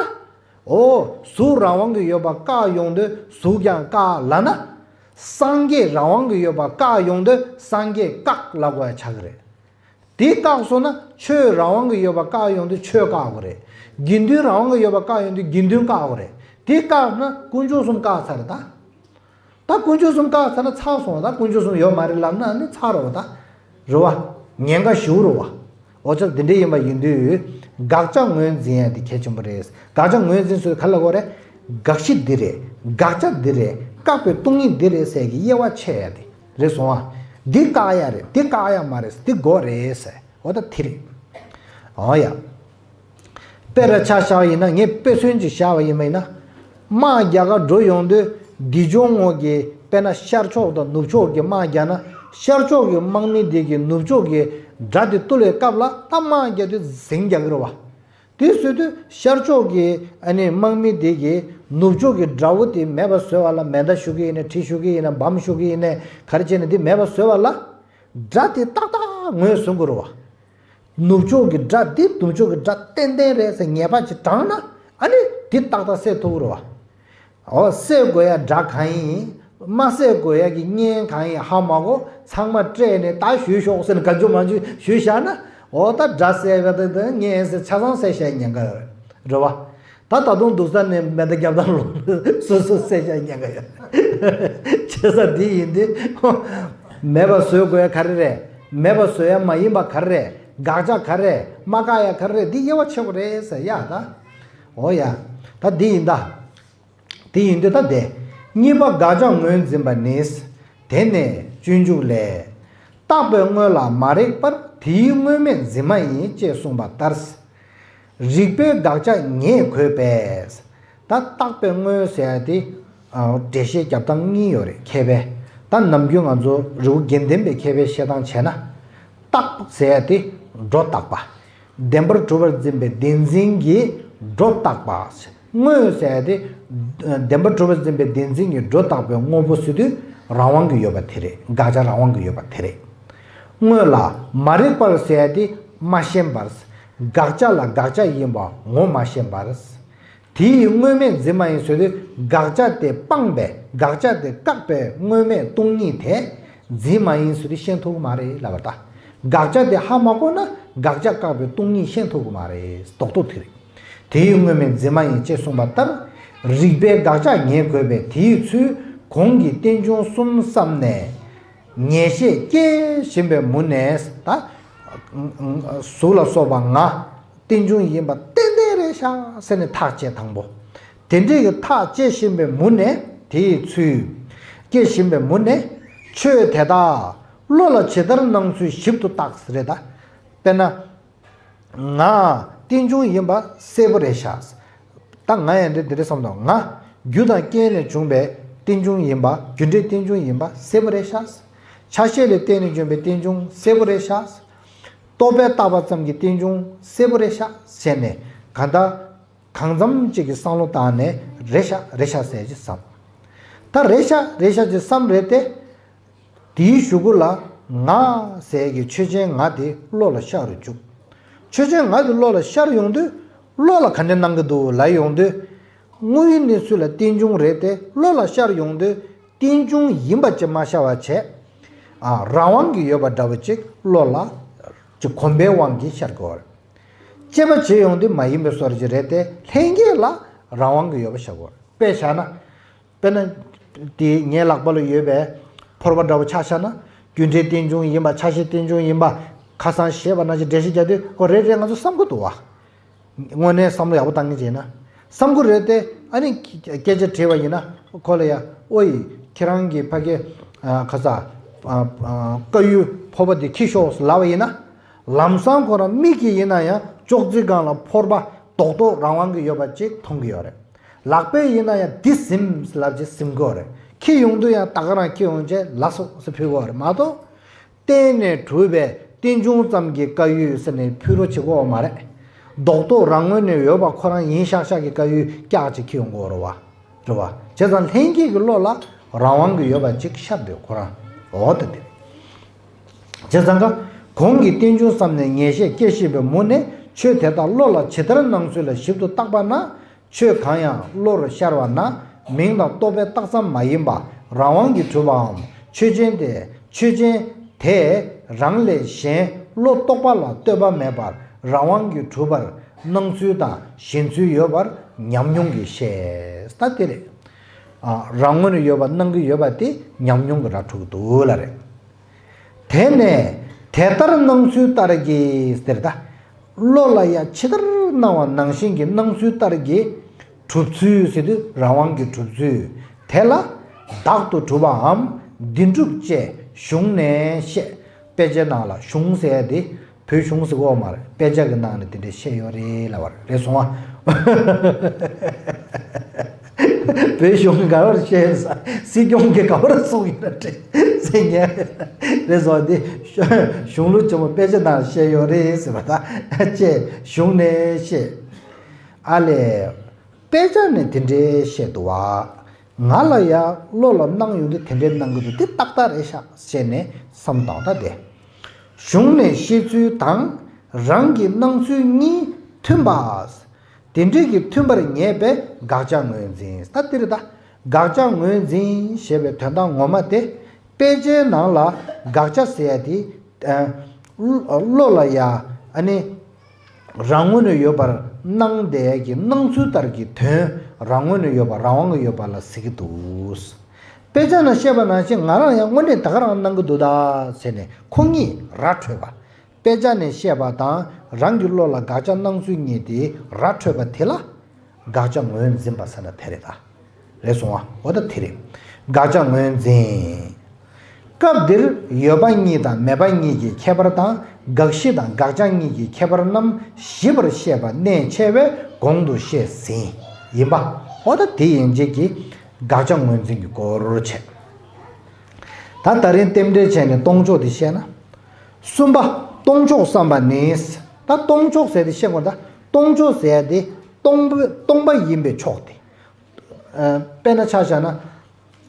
འོ། གཟུགས་རང་དབང་གི་ཡོད་པ་བཀག་ཡོང་དུས་གཟུགས་ཀྱང་བཀག་ལབ་ན། སངས་རྒྱས་རང་དབང་གི་ཡོད་པ་བཀག་ཡོང་དུས་སངས་རྒྱས་བཀག་ལབ་དགོས་ཡ་ཆགས་ཀྱི་རེད། དེ་བཀག་སོང་ན་ཆོས་རང་དབང་གི་ཡོད་པ་བཀག་ཡོང་དུས་ཆོས་བཀག་དགོས་རེད། དགེ་འདུན་རང་དབང་གི་ཡོད་པ་བཀག་ཡོང་དུས་དགེ་འདུན་བཀག་དགོས་རེད། དེ་བཀག་ན་དཀོན་མཆོག་གསུམ་བཀག་ཚར་རེད་ད། ད་དཀོན་མཆོག་གསུམ་བཀག་ཚར་ན་ཚར་སོང་བ། ད་དཀོན་མཆོག་གསུམ་ཡོད་མ་རེད་ལབ་ན་ནི་ཚར་རོ་ད། རེད་བ། ཉེན་ཁ་ཞུགས་རོ་བ། འོ་ཙང་དེ་འདྲ་ཡིན་པ་ཡིན་དུས། དགག་བྱ་ངོས་འཛིན་ཡ་དེ་གལ་ཆེན་པོ་རེད། དགག་བྱ་ངོས་འཛིན་ཟེར་ག་ལ་གོ་རེད། དགག་གཞི་འདི་རེད། དགག་བྱ་འདི་རེད། བཀག་པའི་སྟོང་ཉིད་འདི་རེད་ཟེར་གྱི་དབྱེ་བ་ཕྱེ་ཡ་དེ་རེད་སོང་བ། འདི་བཀག་ཡ་རེད། འདི་བཀག་ཡ་མ་རེད། འདི་དགོས་རེད་ཟེར། འོ་ད་དེ་རེད། འོ་ཡ། དཔེར་ཆ་བཞག་ཡིན་ན། ངས་དཔེ་མཚོན་ཅིག་བཞག་པ་ཡིན་པ་ཡིན་ན། དམག་རྒྱག་ག་འགྲོ་ཡོང་དུས་འདི་ཕྱོགས་ངོས་ཀྱི་དཔེར་ན་ཤར་ཕྱོགས་དང་ནུབ་ཕྱོགས་ཀྱི་དམག་རྒྱག་ན། ཤར་ཕྱོགས་ཀྱི་དམག་མི་དེ་གིས་ནུབ་ཕྱོགས་ཀྱི་དགྲ་དེ་བཏུལ་བའི་སྐབས་ལ་ད་དམག་རྒྱག་དུས་འཛིང་རྒྱག་གི་རེད་བ། དེ་བཟོས་དུས་ཤར་ཕྱོགས་ཀྱི་ཨ་ནི་དམག་མི་དེ་གིས་ནུབ་ཕྱོགས་ཀྱི་དགྲ་བོ་དེ་མེད་པ་བཟོ་བ་ལ་མེ་མདའ་གཞུ་གི་ཡིན་ན། གྲི་གཞུ་གི་ཡིན་ན། འབམ་གཞུ་གི་ཡིན་ན། ག་རེ་བྱས་ན་དེ་མེད་པ་བཟོ་བ་ལ། དགྲ་དེ་ཏག་ཏག་ངོས་བཟུང་དགོས་རེད་བ། ནུབ་ཕྱོགས་ཀྱི་དགྲ་འདི་ནུབ་ཕྱོགས་ཀྱི་དགྲ་ཏན་ཏན་རེད་ཟེར་ངེས་པ་ཅིག་དྲངས་ན། ཨ་ནི་འདི་ཏག་ཏག་བསད་ཐུབ་ཀྱི་རེད་བ། འོ། བསད་དགོས་ཡ་དགྲ་གང་ཡིན། མ་བསད་དགོས་ཡ་གི་གཉེན་གང་ཡིན་ཧ་མ་གོ། ཚང་མ་སྤྲད་ནས་ད་ཞུས་ཤོག་ཟེར་ནས་ག་འཇུ་མ་འཇུ་ཞུས་བཞག་ན། འོ། ད་དགྲ་བསད་པ་དང་གཉེན་ཟེར་ཆ་ཚང་བསད་བཞག་ཉེན་ཁ་ཡོད་རེད་བ། ད་ད་དུང་སྡུག་ས་ནས་མེ་མདའ་རྒྱབ་སྟངས་ལོག་སོ་སོ་བསད་བཞག་ཉེན་ཁ་ཡོད། བྱས་ཙང་འདི་ཡིན་དུས། མེད་པ་བཟོ་དགོས་ཡ་ག་རེ་རེད། མེད་པ་བཟོ་ཡ་མ་ཡིན་པ་ག་རེ་རེད། དགག་བྱ་ག་རེ་རེད། མ་བཀག་ཡ་ག་རེ་རེད། འདི་དབྱེ་བ་ཕྱེ་དགོས་རེད་ཟེར་ཡ་ད། འོ་ཡ། ད་འདི་ཡིན་ད། དེ་ཡིན་དུས་ད་དེ། གཉིས་པ་དགག་བྱ་ངོས་འཛིན་པ་ནི། དེ་ནས་སྤྱོད་འཇུག་ལས། བཏགས་པའི་དངོས་ལ་མ་རིག་པར། དེའི་དངོས་མེད་འཛིན་མ་ཡིན། ཅེས་གསུངས་པ་ལྟར། རིགས་པའི་དགག་བྱ་ངེས་དགོས་པས། ད་བཏགས་པའི་དངོས་ཟེར་ཡ་དེ། ཨ། འགྲེལ་བཤད་རྒྱབ་སྟངས་གཉིས་ཡོད་རེད། མཁས་པས། ད་ནམ་རྒྱུན་ང་ཚོ་རི་བོ་དགེ་ལྡན་པའི་མཁས་པའི་བཤད་སྟངས་བྱས་ན། བཏགས་ཟེར་ཡ་དེ་སྒྲོ་བཏགས་པ། བདེན་པར་གྲུབ་པར་འཛིན་པའི་བདེན་འཛིན་གྱིས་སྒྲོ་བཏགས་པ། དངོས་ཟེར་ཡ་དེ། བདེན་པར་གྲུབ་པར་འཛིན་པའི་བདེན་འཛིན་གྱིས་སྒྲོ་བཏགས་པའི་དངོས་པོ་ཟེར་དུས་རང་དབང་གི་ཡོད་པ་དེ་རེད། དགག་བྱ་རང་དབང་གི་ཡོད་པ་དེ་རེད། དངོས་ལ་མ་རིག་པར་ཟེར་ཡ་དེ་མ་ཤེས་པར། དགག་བྱ་ལ་དགག་བྱ་ཡིན་པ་ངོ་མ་ཤེས་པར། དེའི་དངོས་མེད་འཛིན་མ་ཡིན་ཟེར་དུས། དགག་བྱ་དེ་སྤངས་པའི། དགག་བྱ་དེ་བཀག་པའི་དངོས་མེད་སྟོང་ཉིད་དེ་འཛིན་མ་ཡིན་ཟེར་དུས་ཤེས་ཐུབ་ཀྱི་མ་རེད་ལབ་པ་ད། དགག་བྱ་དེ་ཧ་མ་གོ་ན་དགག་བྱ་བཀག་པའི་སྟོང་ཉིད་ཤེས་ཐུབ་ཀྱི་མ་རེད། རྡོག་རྡོག་དེ་རེད། དེའི་དངོས་མེད་འཛིན་མ་ཡིན། ཅེས་གསུངས་པ་ལྟར། རིགས་པའི་དགག་བྱ་ངེས་དགོས་པས། དེའི་ཚུལ་གོང་གི་རྟེན་འབྱུང་གསུམ་བསམས་ནས། ངེས་ཤེས་སྐྱེ་བཞིན་པའི་མུ་ནས། ད་གཟུགས་ལ་སོགས་པ་ལྔ། རྟེན་འབྱུང་ཡིན་པ་ཏན་ཏན་རེད་ཤག་ཟེར་ནས་ཐག་བཅད་དང་པོ། དེ་འདྲའི་གི་ཐག་བཅད་བཞིན་པའི་མུ་ནས། དེའི་ཚུལ་སྐྱེ་བཞིན་པའི་མུ་ནས། ཆོས་དེ་དག་བློ་ལ་ཇི་ལྟར་སྣང་ཚུལ་ཞིབ་ཏུ་བརྟག་ཟེར་རེད་ད། དཔེར་ན། ང་རྟེན་འབྱུང་ཡིན་པ་གསལ་པོ་རེད་ཤག་ད་ང་ཡང་འདི་འདི་རེད་བསམ་དང་། ང་རྒྱུ་དང་རྐྱེན་ལས་བྱུང་བའི་རྟེན་འབྱུང་ཡིན་པ། རྒྱུ་འབྲས་རྟེན་འབྱུང་ཡིན་པ་གསལ་པོ་རེད་ཤག་ཆ་ཤས་ལས་བརྟེན་ནས་བྱུང་བའི་རྟེན་འབྱུང་གསལ་པོ་རེད་ཤག་རྟོག་པས་བཏགས་པ་ཙམ་གྱི་རྟེན་འབྱུང་གསལ་པོ་རེད་ཤག་བྱས་ནས། གང་ལྟར་གང་འཚམ་ཅིག་གི་བསམ་བློ་བཏང་ནས་རེད་ཤག་རེད་ཤག་ཟེར་ཅིག་བསམ། ད་རེད་ཤག་རེད་ཤག་ཅིག་བསམ་རེད་དེ། དེའི་གཞུག་གུ་ལ་ང་ཟེར་གྱི་ཆོས་ཅན་ང་དེ་བློ་ལ་ཤར་རུ་བཅུག་ཆོས་ཅན་ང་དེ་བློ་ལ་ཤར་ཡོང་དུས། བློ་ལ་ག་འདྲ་སྣང་གི་འདུག་ལབ་ཡོང་དུས། དངོས་ཡུལ་ནི་ཚུལ་ལ་རྟེན་འབྱུང་རེད་དེ། བློ་ལ་ཤར་ཡོང་དུས། རྟེན་འབྱུང་ཡིན་པ་ཅིག་མ་ཤར་བ་བྱས། ཨ། རང་དབང་གི་ཡོད་པ་འདྲ་བོ་ཅིག་བློ་ལ་ཅིག་གོམས་པའི་དབང་གིས་ཤར་དགོས་པ་རེད། དཔྱད་པ་བྱེད་ཡོང་དུས་མ་ཡིན་པའི་བཟོ་འདྲ་ཅིག་རེད་དེ། ལྷན་སྐྱེས་ལ་རང་དབང་གི་ཡོད་པ་ཤར་དགོས་པ་རེད། དཔེ་བཞག་ན། དཔེར་ན། དེ་ངའི་ལག་པ་ལ་ཡོད་པའི་ཕོར་པ་འདྲ་བོ་ཆ་བཞག་ན། རྒྱུ་འབྲས་རྟེན་འབྱུང་ཡིན་པ། ཆ་ཤས་རྟེན་འབྱུང་ཡིན་པ། ཁ་སང་བཤད་པ་ནང་བཞིན་འགྲེལ་བཤད་རྒྱག་དུས། ཨོ། རེད་རེད། ང་ཚོ་བསམ་གྱི་འདུག་བ། དངོས་གནས་བསམ་བློ་ཡག་པོ་བཏང་གི་བྱས་ན། བསམ་གྱི་རེད་དེ། ཨ་ནི་སྐད་ཆ་དྲིས་པ་ཡིན་ན། ཁོ་ལ་ཡ། ཨོ་ཡི། ཁྱེད་རང་གིས་ཕ་གི། ཨ། ཁ་ས། ཨ། ཨ། དཀར་ཡོལ་ཕོར་པ་དེ་འཁྱེར་ཤོག་ལབ་པ་ཡིན་ན། ལམ་སང་ཁོ་རང་མིག་གིས་ཡིན་ན་ཡང་ཅོག་ཙེ་སྒང་ལ་ཕོར་པ་རྡོག་རྡོག་རང་དབང་གིས་ཡོད་པ་ཅིག་མཐོང་གི་ཡོད་རེད། ལག་པས་ཡིན་ན་ཡང་འདི་ཟིན་ལབ་ཅིག་ཟིན་གྱི་ཡོད་རེད། འཁྱེར་ཡོང་དུས་ཡང་ད་ག་རང་འཁྱེར་ཡོང་བྱས་ལགས་སོ་ཟེར་ཕུལ་གྱི་ཡོད་རེད་མ་གཏོགས། རྟེན་ནས་གྲུབ་པའི་རྟེན་འབྱུང་ཙམ་གྱི་དཀར་ཡོལ་ཟེར་ནས་ཕུལ་རོགས་བྱེད་ཀྱི་ཡོད་མ་རེད། རྡོག་རྡོག་རང་ངོས་ནས་ཡོད་པ་ཁོ་རང་ཡིན་ཤག་ཤག་གི་དཀར་ཡོལ་ཀྱག་ཅིག་འཁྱེར་ཡོང་གི་ཡོད་རེད་བ། རེད་བ། བྱས་ཙང་ལྷན་སྐྱེས་ཀྱི་བློ་ལ་རང་དབང་གི་ཡོད་པ་ཅིག་ཤར་འདུག་ཁོ་རང་། འོ་ད་དེ་རེད། བྱས་ཙང་ཀ། གོང་གི་རྟེན་འབྱུང་བསམས་ནས་ངེས་ཤེས་སྐྱེ་བཞིན་པའི་མུ་ནས། ཆོས་དེ་དག་བློ་ལ་ཇི་ལྟར་སྣང་ཚུལ་ལ་ཞིབ་ཏུ་བརྟགས་པ་ན། ཆོས་གང་ཡང་བློར་ཤར་བ་ན། མིང་དང་རྟོག་པའི་རྟགས་ཙམ་མ་ཡིན་པ་རང་དབང་གིས་གྲུབ་པའམ། ཆོས་ཅན་ཏེ། ཆོས་ཅན་དེ་རང་ལས་གཞན་བློ་རྟོག་པ་ལ་ལྟོས་པ་མེད་པར་རང་དབང་གིས་གྲུབ་པར་སྣང་ཚུལ་དང་ཞེན་ཚུལ་ཡོད་པར་ཉམས་མྱོང་གིས་ཤེས། ད་དེ་རེད། ཨ། རང་ངོས་ནས་ཡོད་པ་སྣང་གི་ཡོད་པ་དེ་ཉམས་མྱོང་གིས་ར་འཕྲོད་ཀྱི་འདུག་ལ་རེད། དེ་ནས་དེ་ལྟར་སྣང་ཚུལ་ལྟར་གྱི་ཟེར་ད། བློ་ལ་ཡང་ཇི་ལྟར་སྣང་བ་ནང་བཞིན་གྱི་སྣང་ཚུལ་ལྟར་གྱི་གྲུབ་ཚུལ་ཟེར་དུས་རང་དབང་གི་གྲུབ་ཚུལ་དེ་ལ་བདག་ཏུ་གྲུབ་པའམ་བདེན་གྲུབ་ཅེས་གཞུང་ནས་བཤད། དཔེ་ཆའི་ནང་ལ་གཞུང་ཟེར་ཡ་དེ་བོད་གཞུང་ཟེར་གོ་མ་རེད། དཔེ་ཆ་གི་ནང་ནས་དེ་འདྲས་བཤད་ཡོད་རེད་ལབ་པ་རེད། སོང་ཨ། བོད་གཞུང་གིས་ག་བར་བཤད་ཡོད་ས། སྲིད་སྐྱོང་གིས་ག་བར་གསུངས་ཡོད་ན་དྲན་ཟེར་ཉན་རེད་སོང་། དེ་གཞུང་ལུགས་ཆེན་མོ་དཔེ་ཆ་ནང་བཤད་ཡོད་རེད་ཟེར་བ་དང་ཅེས་གཞུང་ནས་བཤད། ཨ་ལས། དཔེ་ཆ་ནས་དེ་འདྲའི་བཤད་འདུག་བ། ང་ལ་ཡང་བློ་ལ་སྣང་ཡོང་དུས་དེ་འདྲའི་སྣང་གི་འདུག་དེ་ཏག་ཏག་རེད་ཤག་ཟེར་ནས་བསམ་བཏང་ད་དེ། གཞུང་ནས་བཤད་ཚུལ་དང་རང་གི་སྣང་ཚུལ་གཉིས་མཐུན་པ། དེ་འདྲའི་གི་མཐུན་པར་ངེས་པའི་དགག་བྱ་ངོས་འཛིན། ད་འདིར་ད་དགག་བྱ་ངོས་འཛིན་ཞེས་པའི་དོན་དག་ངོ་མ་དེ། དཔེ་ཆའི་ནང་ལ་དགག་བྱ་ཟེར་ཡ་དེ། ཨ། བློ་ལ་ཡ། ཨ་ནི། རང་ངོས་ནས་ཡོད་པར་སྣང་བསྡད་ཀྱི་སྣང་ཚུལ་ལྟར་གྱི་དོན་རང་ངོས་ནས་ཡོད་པ་རང་དབང་གིས་ཡོད་པ་ལ་ཟེར་གྱི་འདུག་དཔེ་ཆ་ནང་བཤད་པ་ནང་བཞིན་ང་རང་ཡང་དངོས་གནས་ད་ག་རང་སྣང་གི་འདུག་ད་ཟེར་ནས་ཁོ་གཉིས་ར་འཕྲོད་པ། དཔེ་ཆ་ནས་བཤད་པ་དང་རང་གི་བློ་ལ་དགག་བྱ་སྣང་ཚུལ་གཉིས་དེ་ར་འཕྲོད་པ་དེ་ལ། དགག་བྱ་ངོས་འཛིན་པ་ཟེར་ན་དེ་རེད་ད། རེད་སོང་ཨ། འོ་ད་དེ་རེད། དགག་བྱ་ངོས་འཛིན། སྐབས་འདིར་ཡོད་པ་གཉིས་དང་མེད་པ་གཉིས་ཀྱི་ཁྱད་པར་དང་དགག་གཞི་དང་དགག་བྱ་གཉིས་ཀྱི་ཁྱད་པར་རྣམས་ཞིབ་པར་བཤད་པ་གནད་ཆེ་བས་གོང་དུ་བཤད་ཟིན། ཡིན་པ། འོ་ད་དེ་ཡན་ཆད་ཀྱི་དགག་བྱ་ངོས་འཛིན་གྱི་སྐོར་བྱས། ད་ད་རིང་རྟེན་འབྲེལ་བྱས་ནས་སྟོང་ཕྱོགས་དེ་བཤད་ན། གསུམ་པ། སྟོང་ཕྱོགས་བསམ་པ་ནི། ད་སྟོང་ཕྱོགས་ཟེར་དེ་བཤད་དགོས། ད་སྟོང་ཕྱོགས་ཟེར་ཡ་དེ་སྟོང་པ་སྟོང་པ་ཡིན་པའི་ཕྱོགས་དེ། ཨ། དཔེར་ན་ཆ་བཞག་ན།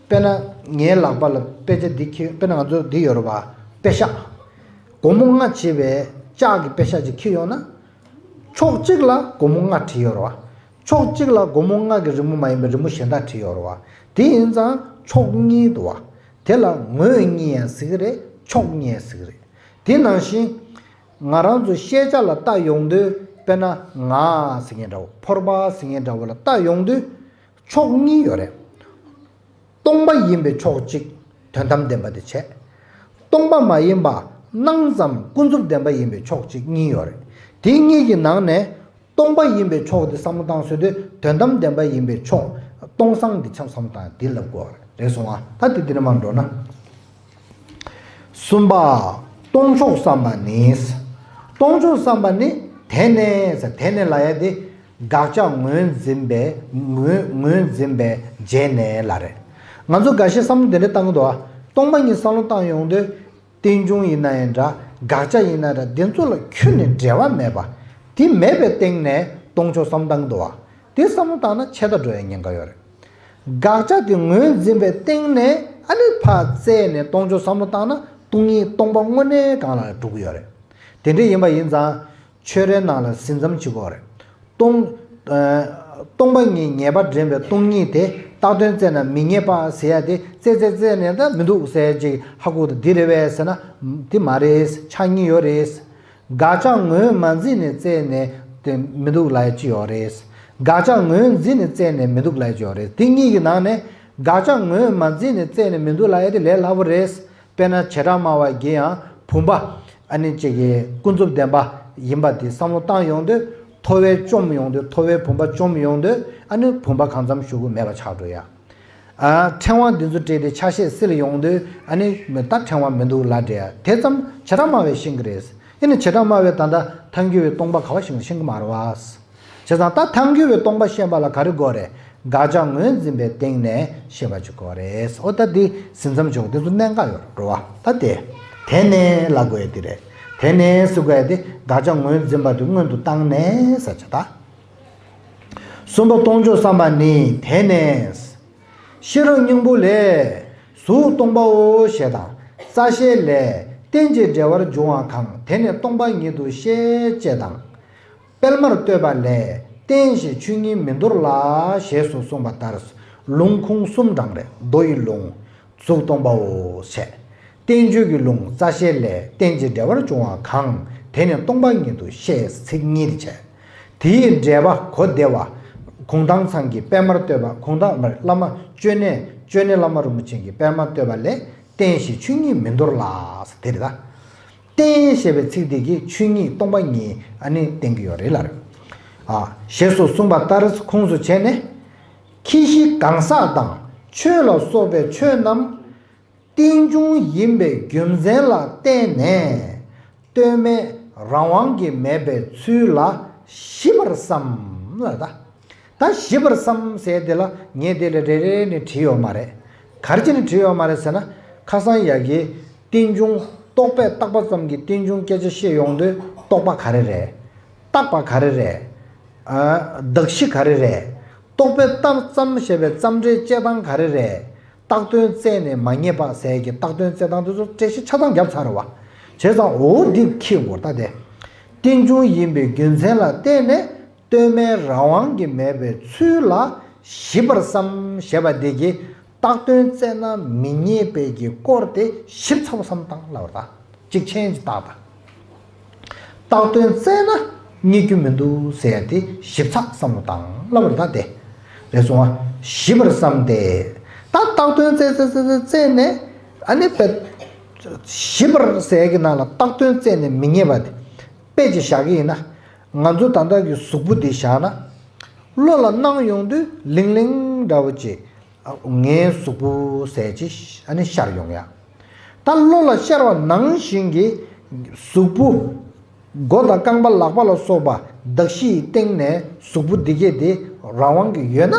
དཔེར་ན་ངའི་ལག་པ་ལ་དཔེ་ཆ་འདི་འཁྱེར། དཔེར་ན་ང་ཚོ་འདི་ཡོད་རེད་བ། པེ་ཤག་སྒོར་མོ་ལྔ་བྱས་པའི་ལྕགས་ཀྱི་པེ་ཤག་ཅིག་འཁྱེར་ཡོང་ན། ཕྱོགས་གཅིག་ལ་སྒོར་མོ་ལྔ་བྲིས་ཡོད་རེད་བ། ཕྱོགས་གཅིག་ལ་སྒོར་མོ་ལྔ་གི་རི་མོ་མ་ཡིན་པའི་རི་མོ་གཞན་དག་བྲིས་ཡོད་རེད་བ། དེ་ཡིན་ཙང་ཕྱོགས་གཉིས་འདུག་བ། དེ་ལ་ངོས་གཉིས་ཡང་ཟེར་གི་རེད། ཕྱོགས་གཉིས་ཡང་ཟེར་གི་རེད། དེ་ནང་བཞིན། ང་རང་ཚོ་ཤེས་བྱ་ལ་ལྟ་ཡོང་དུས་དཔེར་ན་ང་ཟེར་མཁན་འདྲ་བོ་ཕོར་པ་ཟེར་མཁན་འདྲ་བོ་ལ་ལྟ་ཡོང་དུས་ཕྱོགས་གཉིས་ཡོད་རེད། སྟོང་པ་ཡིན་པའི་ཕྱོགས་གཅིག་དོན་དམ་བདེན་པ་དེ་བྱས། སྟོང་པ་མ་ཡིན་པ་སྣང་ཙམ་ཀུན་རྫོབ་བདེན་པ་ཡིན་པའི་ཕྱོགས་གཅིག་གཉིས་ཡོད་རེད། དེ་གཉིས་ཀྱི་ནང་ནས་སྟོང་པ་ཡིན་པའི་ཕྱོགས་དེ་བསམ་བློ་བཏང་ཟེར་དུས་དོན་དམ་བདེན་པ་ཡིན་པའི་ཕྱོགས་སྟོང་སང་དེ་ཆ་བསམ་བློ་བཏང་དེ་ལབ་དགོས་རེད། སོང་ཨ། ད་དེ་དེ་ནས་མར་འགྲོ་ན། གསུམ་པ། སྟོང་ཕྱོགས་བསམ་པ་ནི། སྟོང་ཕྱོགས་བསམ་པ་ནི་དེ་ནས་ཟེར། དེ་ནས་ལབ་ཡ་དེ་དགག་བྱ་ངོས་འཛིན་པའི་ངོས་ངོས་འཛིན་པའི་རྗེས་ནས་ལབ་རེད། ང་ཚོ་འགའ་ཤས་བསམ་བློ་དེ་འདྲ་བཏང་གི་འདུག་བ། སྟོང་པ་ཉིད་བསམ་བློ་བཏང་ཡོང་དུས་རྟེན་འབྱུང་ཡིན་ན་ཡང་འདྲ། དགག་བྱ་ཡིན་ན་འདྲ། དེ་ཚོ་ལ་ཁྱོན་ནས་འབྲེལ་བ་མེད་པ། དེ་མེད་པའི་སྟེང་ནས་སྟོང་ཕྱོགས་བསམ་བློ་བཏང་གི་འདུག་བ། དེ་བསམ་བློ་བཏང་ན་ཆད་ལྟ་འགྲོ་ཡ་ཉེན་ཁ་ཡོད་རེད། དགག་བྱ་དེ་ངོས་འཛིན་པའི་སྟེང་ནས་ཨ་ནི་ཕར་བཙལ་ནས་སྟོང་ཕྱོགས་བསམ་བློ་བཏང་ན་སྟོང་ཉིད་སྟོང་པ་དངོས་གནས་གང་ལ་གྲུབ་ཀྱི་ཡོད་རེད། དེ་འདྲ་ཡིན་པ་ཡིན་ཙང་ཆོས་རའི་ནང་ལ་ཟིན་མཚམས་བྱེད་དགོས་རེད། སྟོང་། ཨ། སྟོང་པ་ཉིད་ངེས་པ་འདྲེན་པའི་སྟོང་ཉིད་དེ་བཏགས་དོན་བཙལ་ན་མི་རྙེད་པ་ཟེར་ཡ་དེ་བཙལ་བཙལ་བཙལ་ནས་ད་མི་འདུག་ཟེར་ཅིག་ཧ་གོ་ད་འདི་རེད་པས་ཟེར་ན་འདི་མ་རེད། ཆ་གཉིས་ཡོད་རེད། དགག་བྱ་ངོས་མ་འཛིན་ནས་བཙལ་ནས་དེ་མི་འདུག་ལབ་ཡ་ཅིག་ཡོད་རེད། དགག་བྱ་ངོས་འཛིན་ནས་བཙལ་ནས་མི་འདུག་ལབ་ཡ་ཅིག་ཡོད་རེད། དེ་གཉིས་ཀྱི་ནང་ནས་དགག་བྱ་ངོས་མ་འཛིན་ནས་བཙལ་ནས་མི་འདུག་ལབ་ཡ་དེ་ལས་སླ་པོ་རེད། དཔེར་ན་བྱེ་བྲག་སྨྲ་བ་གིས་ཡང་བུམ་པ་ཨ་ནི་གཅིག་གི་ཀུན་རྫོབ་བདེན་པ་ཡིན་པ་དེ་བསམ་བློ་བཏང་ཡོང་དུས་ཐོ་བས་བཅོམ་ཡོང་དུས་ཐོ་བས་བུམ་པ་བཅོམ་ཡོང་དུས་ཨ་ནི་བུམ་པ་གང་འཚམ་ཞུ་དགོས་མེད་པ་ཆགས་འགྲོ་ཡ། ཨ། ཕྲེང་བ་འདི་ཚོ་སྤྲད་དེ་ཆ་ཤས་སིལ་ཡོང་དུས་ཨ་ནི་མི་ད་ཕྲེང་བ་མི་འདུག་ལབ་འདྲ་ཡ། དེ་ཙམ་བྱེ་བྲག་སྨྲ་བས་ཤེས་ཀྱི་རེད། ཡིན་ནའི་བྱེ་བྲག་སྨྲ་བས་ད་ལྟ་ཐལ་འགྱུར་བའི་སྟོང་པ་ག་བ་ཞིག་ཤེས་ཀྱི་མ་རེད་བ། བྱས་ཙང་ད་ཐལ་འགྱུར་བའི་སྟོང་པ་ཤེས་པ་ལ་ག་རེ་དགོས་རེད། དགག་བྱ་ངོས་འཛིན་པའི་སྟེང་ནས་ཤེས་པ་ཅིག་དགོས་རེད། འོ་ད་འདི་ཟིན་མཚམས་ཅིག་འདི་ཚོ་གནད་འགག་ཡོད་རེད་བ། ད་དེ་དེ་ནས་ལབ་དགོས་ཡ་དེ་རེད། དེ་ནས་ཟེར་དགོས་ཡ་དེ་དགག་བྱ་ངོས་འཛིན་པ་དེ་སྔོན་དུ་བཏང་ནས་ཟེར་བྱ་ད། གསུམ་པ་སྟོང་ཕྱོགས་བསམ་པ་ནི་དེ་ནས། ཤེས་རབ་སྙིང་པོ་ལས། གཟུགས་སྟོང་པའོ་ཞེས་དང་། རྩ་ཤེ་ལས། རྟེན་ཅིང་འབྲེལ་བར་འབྱུང་བ་གང་། དེ་ནི་སྟོང་པ་ཉིད་དུ་ཤེས་ཅེས་དང་། པད་མར་བསྟོད་པ་ལས། རྟེན་ཞེས་ཆོས་ཉིད་མི་འདོར་ལ། ཞེས་སུ་གསུངས་པ་ལྟར། ལུང་ཁུངས་གསུམ་དྲངས་རེད། མདོ་ཡི་ལུང་། གཟུགས་སྟོང་པའོ་ཞེས། བསྟན་བཅོས་ཀྱི་ལུང་རྩ་ཤེ་ལས། རྟེན་ཅིང་འབྲེལ་བར་འབྱུང་བ་གང་། དེ་ནི་སྟོང་པ་ཉིད་དུ་ཤེས། ཚིག་གཉིས་དེ་བྱས། དེའི་འགྲེལ་པ་གོ་བདེ་བ། གུང་ཐང་ཚང་གིས་པད་མར་བསྟོད་པ། གུང་ཐང་བླ་མ་ཅོ་ནེ་ཅོ་ནེ་བླ་མ་རིན་པོ་ཆེ་གིས་པད་མར་བསྟོད་པ་ལས། རྟེན་ཞེས་ཆོས་ཉིད་མི་འདོར་ལ། དེ་རེད་ད། རྟེན་ཞེས་པའི་ཚིག་དེ་གིས་ཆོས་ཉིད་སྟོང་པ་ཉིད་ཨ་ནི་བསྟན་གྱི་ཡོད་རེད་ལ། ཨ། ཞེས་སུ་གསུངས་པ་ལྟར་ཁུངས་སུ་བྱས་ནས། ཁྱི་ཤི་གང་ཟག་དང་ཆོས་ལ་སོགས་པའི་ཆོས་རྣམས། རྟེན་འབྱུང་ཡིན་པའི་རྒྱུ་མཚན་ལ་བརྟེན་ནས། ལྟོས་མེད་རང་དབང་གིས་མེད་པའི་ཚུལ་ལ་ཞིབ་པར་བསམ་ལ་ད། ད་ཞིབ་པར་བསམ་ཟེར་དེ་ལ་ངས་དེ་ལ་རེ་རེ་ནས་བྲིས་ཡོད་མ་རེད། ག་རེ་བྱས་ནས་བྲིས་ཡོད་མ་རེད་ཟེར་ན། ཁ་སང་ཡ་གི་རྟེན་འབྱུང་རྟོག་པས་བཏགས་པ་ཙམ་གྱིས་རྟེན་འབྱུང་སྐད་ཆ་བཤད་ཡོང་དུས་རྟོག་པ་ག་རེ་རེད། བཏགས་པ་ག་རེ་རེད། ཨ། གདགས་གཞི་ག་རེ་རེད། རྟོག་པས་བཏགས་ཙམ་ཞེས་པའི་ཙམ་སྒྲའི་དཔྱད་སྟངས་ག་རེ་རེད། བཏགས་དོན་བཙལ་ནས་མ་རྙེད་པ་ཟེར་གྱི་བཏགས་དོན་བཙལ་སྟངས་དེ་ཚོ་འགྲེལ་བཤད་ཆ་ཚང་བརྒྱབ་ཚར་བ། བྱས་ཙང་འོ་འདི་ཁྱི་འགོར་ད་དེ། རྟེན་འབྱུང་ཡིན་པའི་རྒྱུ་མཚན་ལ་བརྟེན་ནས། ལྟོས་མེད་རང་དབང་གིས་མེད་པའི་ཚུལ་ལ་ཞིབ་པར་བསམ་ཞེས་པ་འདི་གིས་བཏགས་དོན་བཙལ་ན་མི་རྙེད་པའི་གི་སྐོར་དེ་ཞིབ་ཚགས་པོ་བསམ་བཏང་ལབ་པ་དང་གཅིག་ཆེན་གྱི་རྟགས་དང་། བཏགས་དོན་བཙལ་ན་རྙེད་རྒྱུ་མི་འདུག་ཟེར་ཡ་དེ་ཞིབ་ཚགས་བསམ་བློ་བཏང་ལབ་པ་དང་དེ་རེད་སོང་བ། ཞིབ་པར་བསམ་སྟེ། ད་བཏགས་དོན་བཙལ་བཙལ་བཙལ་བཙལ་ནས་ཨ་ནི་བེད་ཞིབ་པར་ཟེར་གྱི་ནང་ལ་བཏགས་དོན་བཙལ་ནས་མི་རྙེད་པ་དེ་དཔེ་ཅིག་བཞག་གི་ཡིན་ན། ང་ཚོ་ད་ལྟ་གི་གཟུགས་པོ་འདི་བཞག་ན། བློ་ལ་སྣང་ཡོང་དུས་ལིང་ལིང་འདྲ་བོ་ཅིག་ངའི་གཟུགས་པོ་ཟེར་ཅིག་ཨ་ནི་ཤར་ཡོང་ཡ། ད་བློ་ལ་ཤར་བ་ནང་བཞིན་གྱི་གཟུགས་པོ། མགོ་དང་རྐང་པ་ལག་པ་ལ་སོགས་པ་གདགས་གཞི་ཡི་སྟེང་ནས་གཟུགས་པོ་འདི་གས་དེ་རང་དབང་གིས་ཡོད་ན།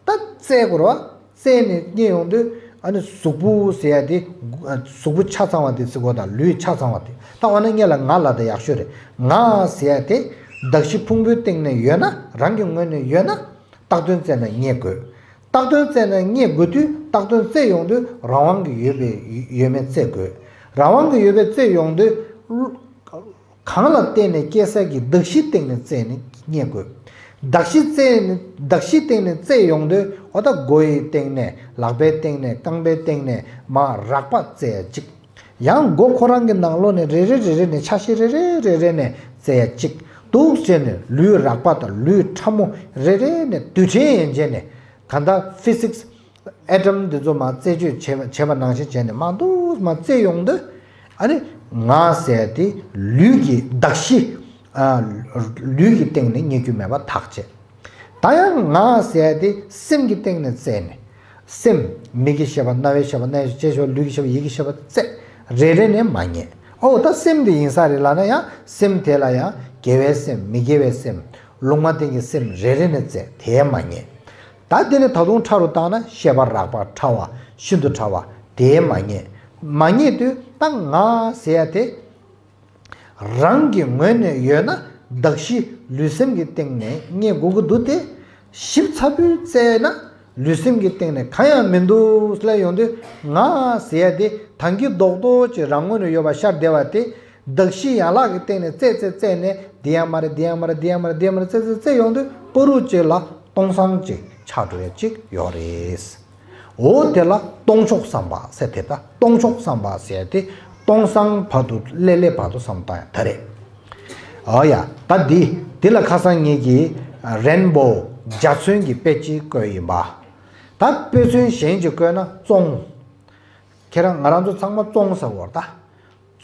ད་བཙལ་དགོས་རེད་བ། བཙལ་ནས་རྙེད་ཡོང་དུས་ཨ་ནི་གཟུགས་པོ་ཟེར་ཡ་དེ། གཟུགས་པོ་ཆ་ཚང་བ་དེ་ཟེར་དགོས་དང་ལུས་ཆ་ཚང་བ་དེ། ད་འོ་ན་སྔོན་ལ་ང་ལབ་ད་ཡག་ཤོས་རེད། ང་ཟེར་ཡ་དེ་གདགས་གཞི་ཕུང་པོའི་སྟེང་ནས་ཡོད་ན། རང་གི་ངོས་ནས་ཡོད་ན། བཏགས་དོན་བཙལ་ན་རྙེད་དགོས། བཏགས་དོན་བཙལ་ན་རྙེད་དགོས་དུས་བཏགས་དོན་བཙལ་ཡོང་དུས་རང་དབང་གིས་ཡོད་པའི་ཡོད་མེད་བཙལ་དགོས། རང་དབང་གིས་ཡོད་པའི་བཙལ་ཡོང་དུས། གང་ལ་བརྟེན་ནས་སྐྱེ་ས་ཀྱི་གདགས་གཞིའི་སྟེང་ནས་བཙལ་ནས་རྙེད་དགོས། གདགས་གཞི་བཙལ་ནས་གདགས་གཞིའི་སྟེང་ནས་བཙལ་ཡོང་དུས་འོ་ད་མགོ་ཡི་སྟེང་ནས་ལག་པའི་སྟེང་ནས་རྐང་པའི་སྟེང་ནས་མར་རགས་པ་བཙལ་ཡ་གཅིག་ཡང་མགོ་ཁོ་རང་གི་ནང་ལོགས་ནས་རེ་རེ་རེ་རེ་ནས་ཆ་ཤས་རེ་རེ་རེ་རེ་ནས་བཙལ་ཡ་གཅིག་འདུག་བྱས་ནས་ལུས་རགས་པ་དང་ལུས་ཕྲ་མོ་རེ་རེ་ནས་རྡུལ་ཕྲན་ཡན་ཆད་ནས་གང་ལྟར་ཕི་སིག་སི་ཨེ་ཊམ་འདི་ཚོ་མར་རྩད་གཅོད་བྱས་པ་བྱས་པ་ནང་བཞིན་བྱས་ནས་མར་འདུག་མར་བཙལ་ཡོང་དུས་ཨ་ནི་ང་ཟེར་ཡ་དེ་ལུས་ཀྱི་གདགས་གཞི། ཨ། ལུས་ཀྱི་སྟེང་ནས་རྙེད་རྒྱུ་མེད་པ་ཐག་བཅད། ད་ཡང་ང་ཟེར་ཡ་དེ་སེམས་ཀྱི་སྟེང་ནས་བཙལ་ནས། སེམས། མིག་གི་ཤེས་པ། རྣ་བའི་ཤེས་པ། སྣའི་ཤེས་པ། ལྕེའི་ཤེས་པ། ལུས་ཀྱི་ཤེས་པ། ཡིད་ཀྱི་ཤེས་པ་བཙལ། རེ་རེ་ནས་མ་རྙེད། ཨོ་ད་སེམས་དེ་ཡིན་ས་རེད་ལབ་ན་ཡང་སེམས་དེ་ལ་ཡང་དགེ་བའི་སེམས། མི་དགེ་བའི་སེམས། ལུང་མ་བསྟན་གྱི་སེམས་རེ་རེ་ནས་བཙལ། དེ་མ་རྙེད། ད་དེ་ནས་ད་དུང་ཕྲ་རུ་བཏང་ན་ཤེས་པ་རགས་པ་ཕྲ་བ། ཤིན་ཏུ་ཕྲ་བ། དེ་མ་རྙེད། མ་རྙེད་དུས་ད་ང་ཟེར་ཡ་དེ། རང་གི་ངོས་ནས་ཡོད་ན་གདགས་གཞི་ལུས་སེམས་ཀྱི་སྟེང་ནས་རྙེད་དགོས་ཀྱི་འདུག་སྟེ། ཞིབ་ཚགས་པོས་བཙལ་ན་ལུས་སེམས་ཀྱི་སྟེང་ནས་གང་ཡང་མི་འདུག་ལབ་ཡོང་དུས་ང་ཟེར་ཡ་དེ་ཐང་གི་རྡོག་རྡོག་ཅིག་རང་ངོས་ནས་ཡོད་པ་ཤར་བསྡད་པ་དེ་གདགས་གཞི་ཡན་ལག་གི་སྟེང་ནས་བཙལ་བཙལ་བཙལ་ནས་འདི་ཡང་མ་རེད། འདི་ཡང་མ་རེད། འདི་ཡང་མ་རེད། འདི་ཡང་མ་རེད། འདི་ཡང་མ་རེད། བཙལ་བཙལ་བཙལ་ཡོང་དུས་པུ་རུ་ཅིག་ལ་སྟོང་སང་ཅིག་ཆགས་འགྲོ་ཡ་ཅིག་ཡོད་རེད། འོ་དེ་ལ་སྟོང་ཕྱོགས་བསམ་པ་ཟེར། དེ་ལྟ་སྟོང་ཕྱོགས་བསམ་པ་ཟེར་ཏེ་སྟོང་སང་བར་དུ་ལེ་ལེ་བར་དུ་བསམ་བཏང་ཡ་ད་རེད། ཨོ་ཡ། ད་འདི་འདི་ལ་ཁ་སང་ངེད་ཀྱིས་རེན་བོ་འཇའ་ཚོན་གྱི་དཔེ་ཅིག་བཀོད་ཡིན་པ། ད་དཔེ་མཚོན་གཞན་ཅིག་བཀོད་ན་ཙོང་། ཁྱེད་རང་ང་རང་ཚོ་ཚང་མ་ཙོང་ཟེར་བར་ད།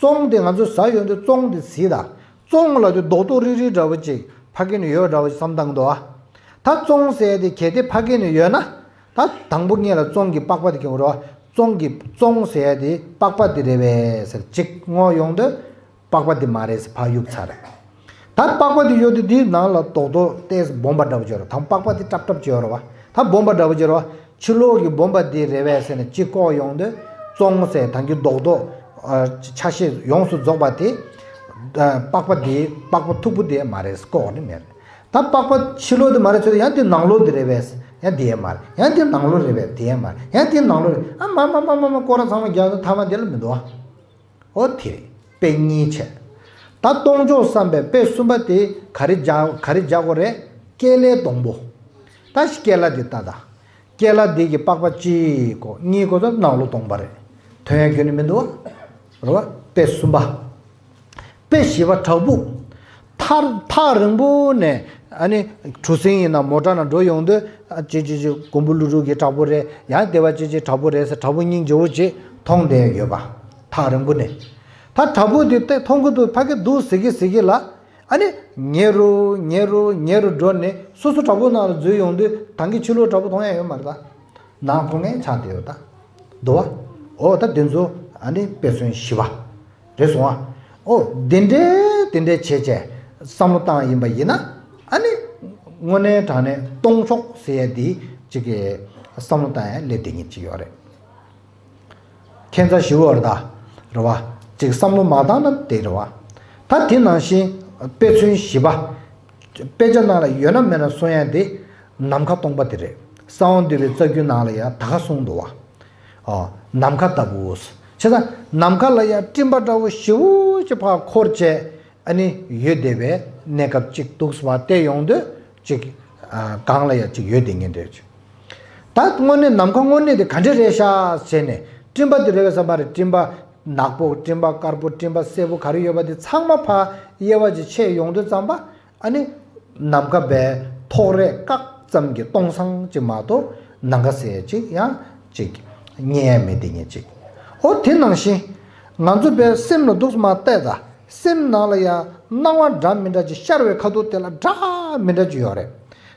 ཙོང་དེ་ང་ཚོ་ཟ་ཡོང་དུས་ཙོང་དེ་ཟིག་ད། ཙོང་ལ་དེ་རྡོག་རྡོག་རིལ་རིལ་འདྲ་བོ་ཅིག་ཕ་གི་ནས་ཡོད་འདྲ་བོ་ཅིག་བསམ་བཏང་འདུག་ཨ། ད་ཙོང་ཟེར་དེ་གལ་ཏེ་ཕ་གི་ནས་ཡོད་ན། ད་དང་པོ་ངེད་ལ་ཙོང་གི་པགས་པ་དེ་གྱོན་རོགས། ཙོང་གི་ཙོང་ཟེར་དེ་པགས་པ་དེ་རེད་པས་ཟེར་ཅིག་བསྔོགས་ཡོང་དུས་པགས་པ་དེ་མ་རེད་ཟེར་ཕར་གཡུག་ཚར་རེད། ད་པགས་པ་དེ་ཡོད་དུས་དེའི་ནང་ལ་རྡོག་རྡོག་ཏོག་ཙམ་སྦོམ་པ་འདྲ་བོ་ཅིག་ཡོད་རེད། ད་པགས་པ་དེ་ཀྲབ་ཀྲབ་ཅིག་ཡོད་རེད་བ། ད་སྦོམ་པ་འདྲ་བོ་ཅིག་ཡོད་རེད་བ། ཕྱི་ལོགས་ཀྱི་སྦོམ་པ་འདི་རེད་པས་ཟེར་ནས་གཅིག་བཀོག་ཡོང་དུས་ཙོང་ཟེར་ཐང་གི་རྡོག་རྡོག་ཨ་ཆ་ཤས་ཡོངས་སུ་རྫོགས་པ་དེ། ཨ་པགས་པ་འདི་པགས་པ་མཐུག་པོ་དེ་མ་རེད། བཀོག་ནི་མེད། ད་པགས་པ་ཕྱི་ལོགས་དེ་མ་རེད་ཚོད་ཡང་དེ་ནང་ལོགས་དེ་རེད་པས། ཡང་དེ་ཡང་མ་རེད། ཡང་དེ་ནང་ལོགས་རེད་པས། དེ་ཡང་མ་རེད། ཡང་དེ་ནང་ལོགས་རེད། ཨ་མ་མ་མ་མ་མ་སྐོར་ར་ཚང་མ་རྒྱག་ན་ཐ་མ་དེ་ལ་མི་འདུག་ཨ། ཨོ་དེ་རེད། དཔེ་གཉིས་བྱས། ད་སྟོང་ཕྱོགས་བསམ་པའི་དཔེ་གསུམ་པ་དེ་ག་རེ་སྦྱར་ག་རེ་སྦྱར་དགོས་རེད། སྐེ་ལའི་སྡོང་པོ། ད་སྐེ་ལ་འདི་ལྟ་ད། སྐེ་ལ་འདི་གི་པགས་པ་གཅིག་གོ་གཉིས་གོ་ད་ནང་ལོགས་སྟོང་པ་རེད། ཐོན་ཡ་རྒྱུ་ནི་མི་འདུག་བ། རེད་བ། དཔེ་གསུམ་པ། དཔེ་བཞི་པ་བྲག་ཕུག་ཐག་ཐག་རིང་པོ་ནས་ཨ་ནི་གྲུ་གཟིངས་ཡིན་ན་མོ་ཊ་ནང་འགྲོ་ཡོང་དུས་ཨ་ཅི་ཅི་ཅི་མགོན་པོ་ཀླུ་སྒྲུབ་ཀྱི་བྲག་ཕུག་རེད། ཡང་སྡེ་བ་ཅི་ཅི་བྲག་ཕུག་རེད་ཟེར་བྲག་ཕུག་སྙིང་རྗེ་བོ་ཅིག་མཐོང་བསྡད་ཡོད་པ། ཐག་རིང་པོ་ནས། ད་བྲག་ཕུག་དེ་ལྟ་མཐོང་གི་འདུག་ཕ་གི་འདུག་ཟེར་གི་ཟེར་གི་ལ། ཨ་ནི་ཉེ་རུ་ཉེ་རུ་ཉེ་རུ་འགྲོ་ནས་སོ་སོ་བྲག་ཕུག་ནང་ལ་འཛུལ་ཡོང་དུས་ད་གིན་ཕྱི་ལོགས་བྲག་ཕུག་མཐོང་ཡ་ཡོད་མ་རེད་ད། ནང་མཐོང་མཁན་ཆགས་བསྡད་ཡོད་ད། འདུག་བ། འོ་ད་དེ་ཚོ་ཨ་ནི་དཔེ་མཚོན་བཞི་པ། རེད་སོང་ཨ། འོ་དེ་འདྲའི་དེ་འདྲའི་བྱས་བྱས་བསམ་བློ་བཏང་ཡིན་པ་ཡིན་ན། ཨ་ནི་དངོས་གནས་དྲང་གནས་སྟོང་ཕྱོགས་ཟེར་ཡ་དེ་ཅིག་གི་བསམ་བློ་བཏང་ཡ་ལས་དེ་ཉིད་ཅིག་ཡོད་རེད། ཁྱད་མཚར་ཞིག་ཡོད་རེད་ད། རེད་བ། ཅིག་བསམ་བློ་མ་བཏང་ན་དེ་རེད་བ། ད་དེ་ནང་བཞིན་དཔེ་མཚོན་བཞི་པ། དཔེ་ཆ་ནང་ལ་ཡོད་ན་མེད་ན་གསུང་ཡ་དེ་ནམ་མཁའ་སྟོང་པ་དེ་རེད། གསང་བ་འདུས་པའི་རྩ་རྒྱུད་ནང་ལ་ཡང་ད་ག་གསུངས་འདུག་བ། ཨོ། ནམ་མཁའ་ལྟ་བུ། བྱས་ཙང་ནམ་མཁའ་ལ་ཡང་སྤྲིན་པ་འདྲ་བོ་ཞེ་པོ་ཅིག་ཕར་འཁོར་བྱས། ཨ་ནི་ཡོད་བསྡད་པའི་གནས་སྐབས་ཅིག་འདུག་སེ་བལྟས་ཡོང་དུས་ཅིག་ཨ། སྒང་ལ་ཡང་ཅིག་ཡོད་བསྡད་མཁན་རེད། ད་དངོས་གནས་ནམ་མཁའ་དངོས་གནས་དེ་ག་འདྲ་རེད་ཤག་ཟེར་ནས་སྤྲིན་པ་དེ་རེད་པས་བསམ་པ་རེད། སྤྲིན་པ་ནག་པོ་སྤྲིན་པ་དཀར་པོ་སྤྲིན་པ་སེར་པོ་ག་རེ་ཡོད་པ་དེ་ཚང་མ་ཕར་དབྱེ་བ་ཅིག་ཕྱེ་ཡོང་དུས་ཙམ་པ། ཨ་ནི་ནམ་མཁའ་པའི་ཐོག་རེག་བཀག་ཙམ་གྱི་སྟོང་སང་ཅིག་མ་གཏོགས་ནམ་མཁའ་ཟེར་ཅིག་ཡང་ཅིག་རྙེད་ཡ་མེད་དེ་ངེས་ཅིག་འོ་དེ་ནང་བཞིན་ང་ཚོ་པའི་སེམས་ལ་འདུག་སེ་མར་བལྟས་ད། སེམས་ནང་ལ་ཡང་སྣང་བ་འདྲ་མི་འདྲ་ཅིག་ཤར་བའི་ཁ་ཐུག་དེ་ལ་འདྲ་མི་འདྲ་ཅིག་ཡོད་རེད།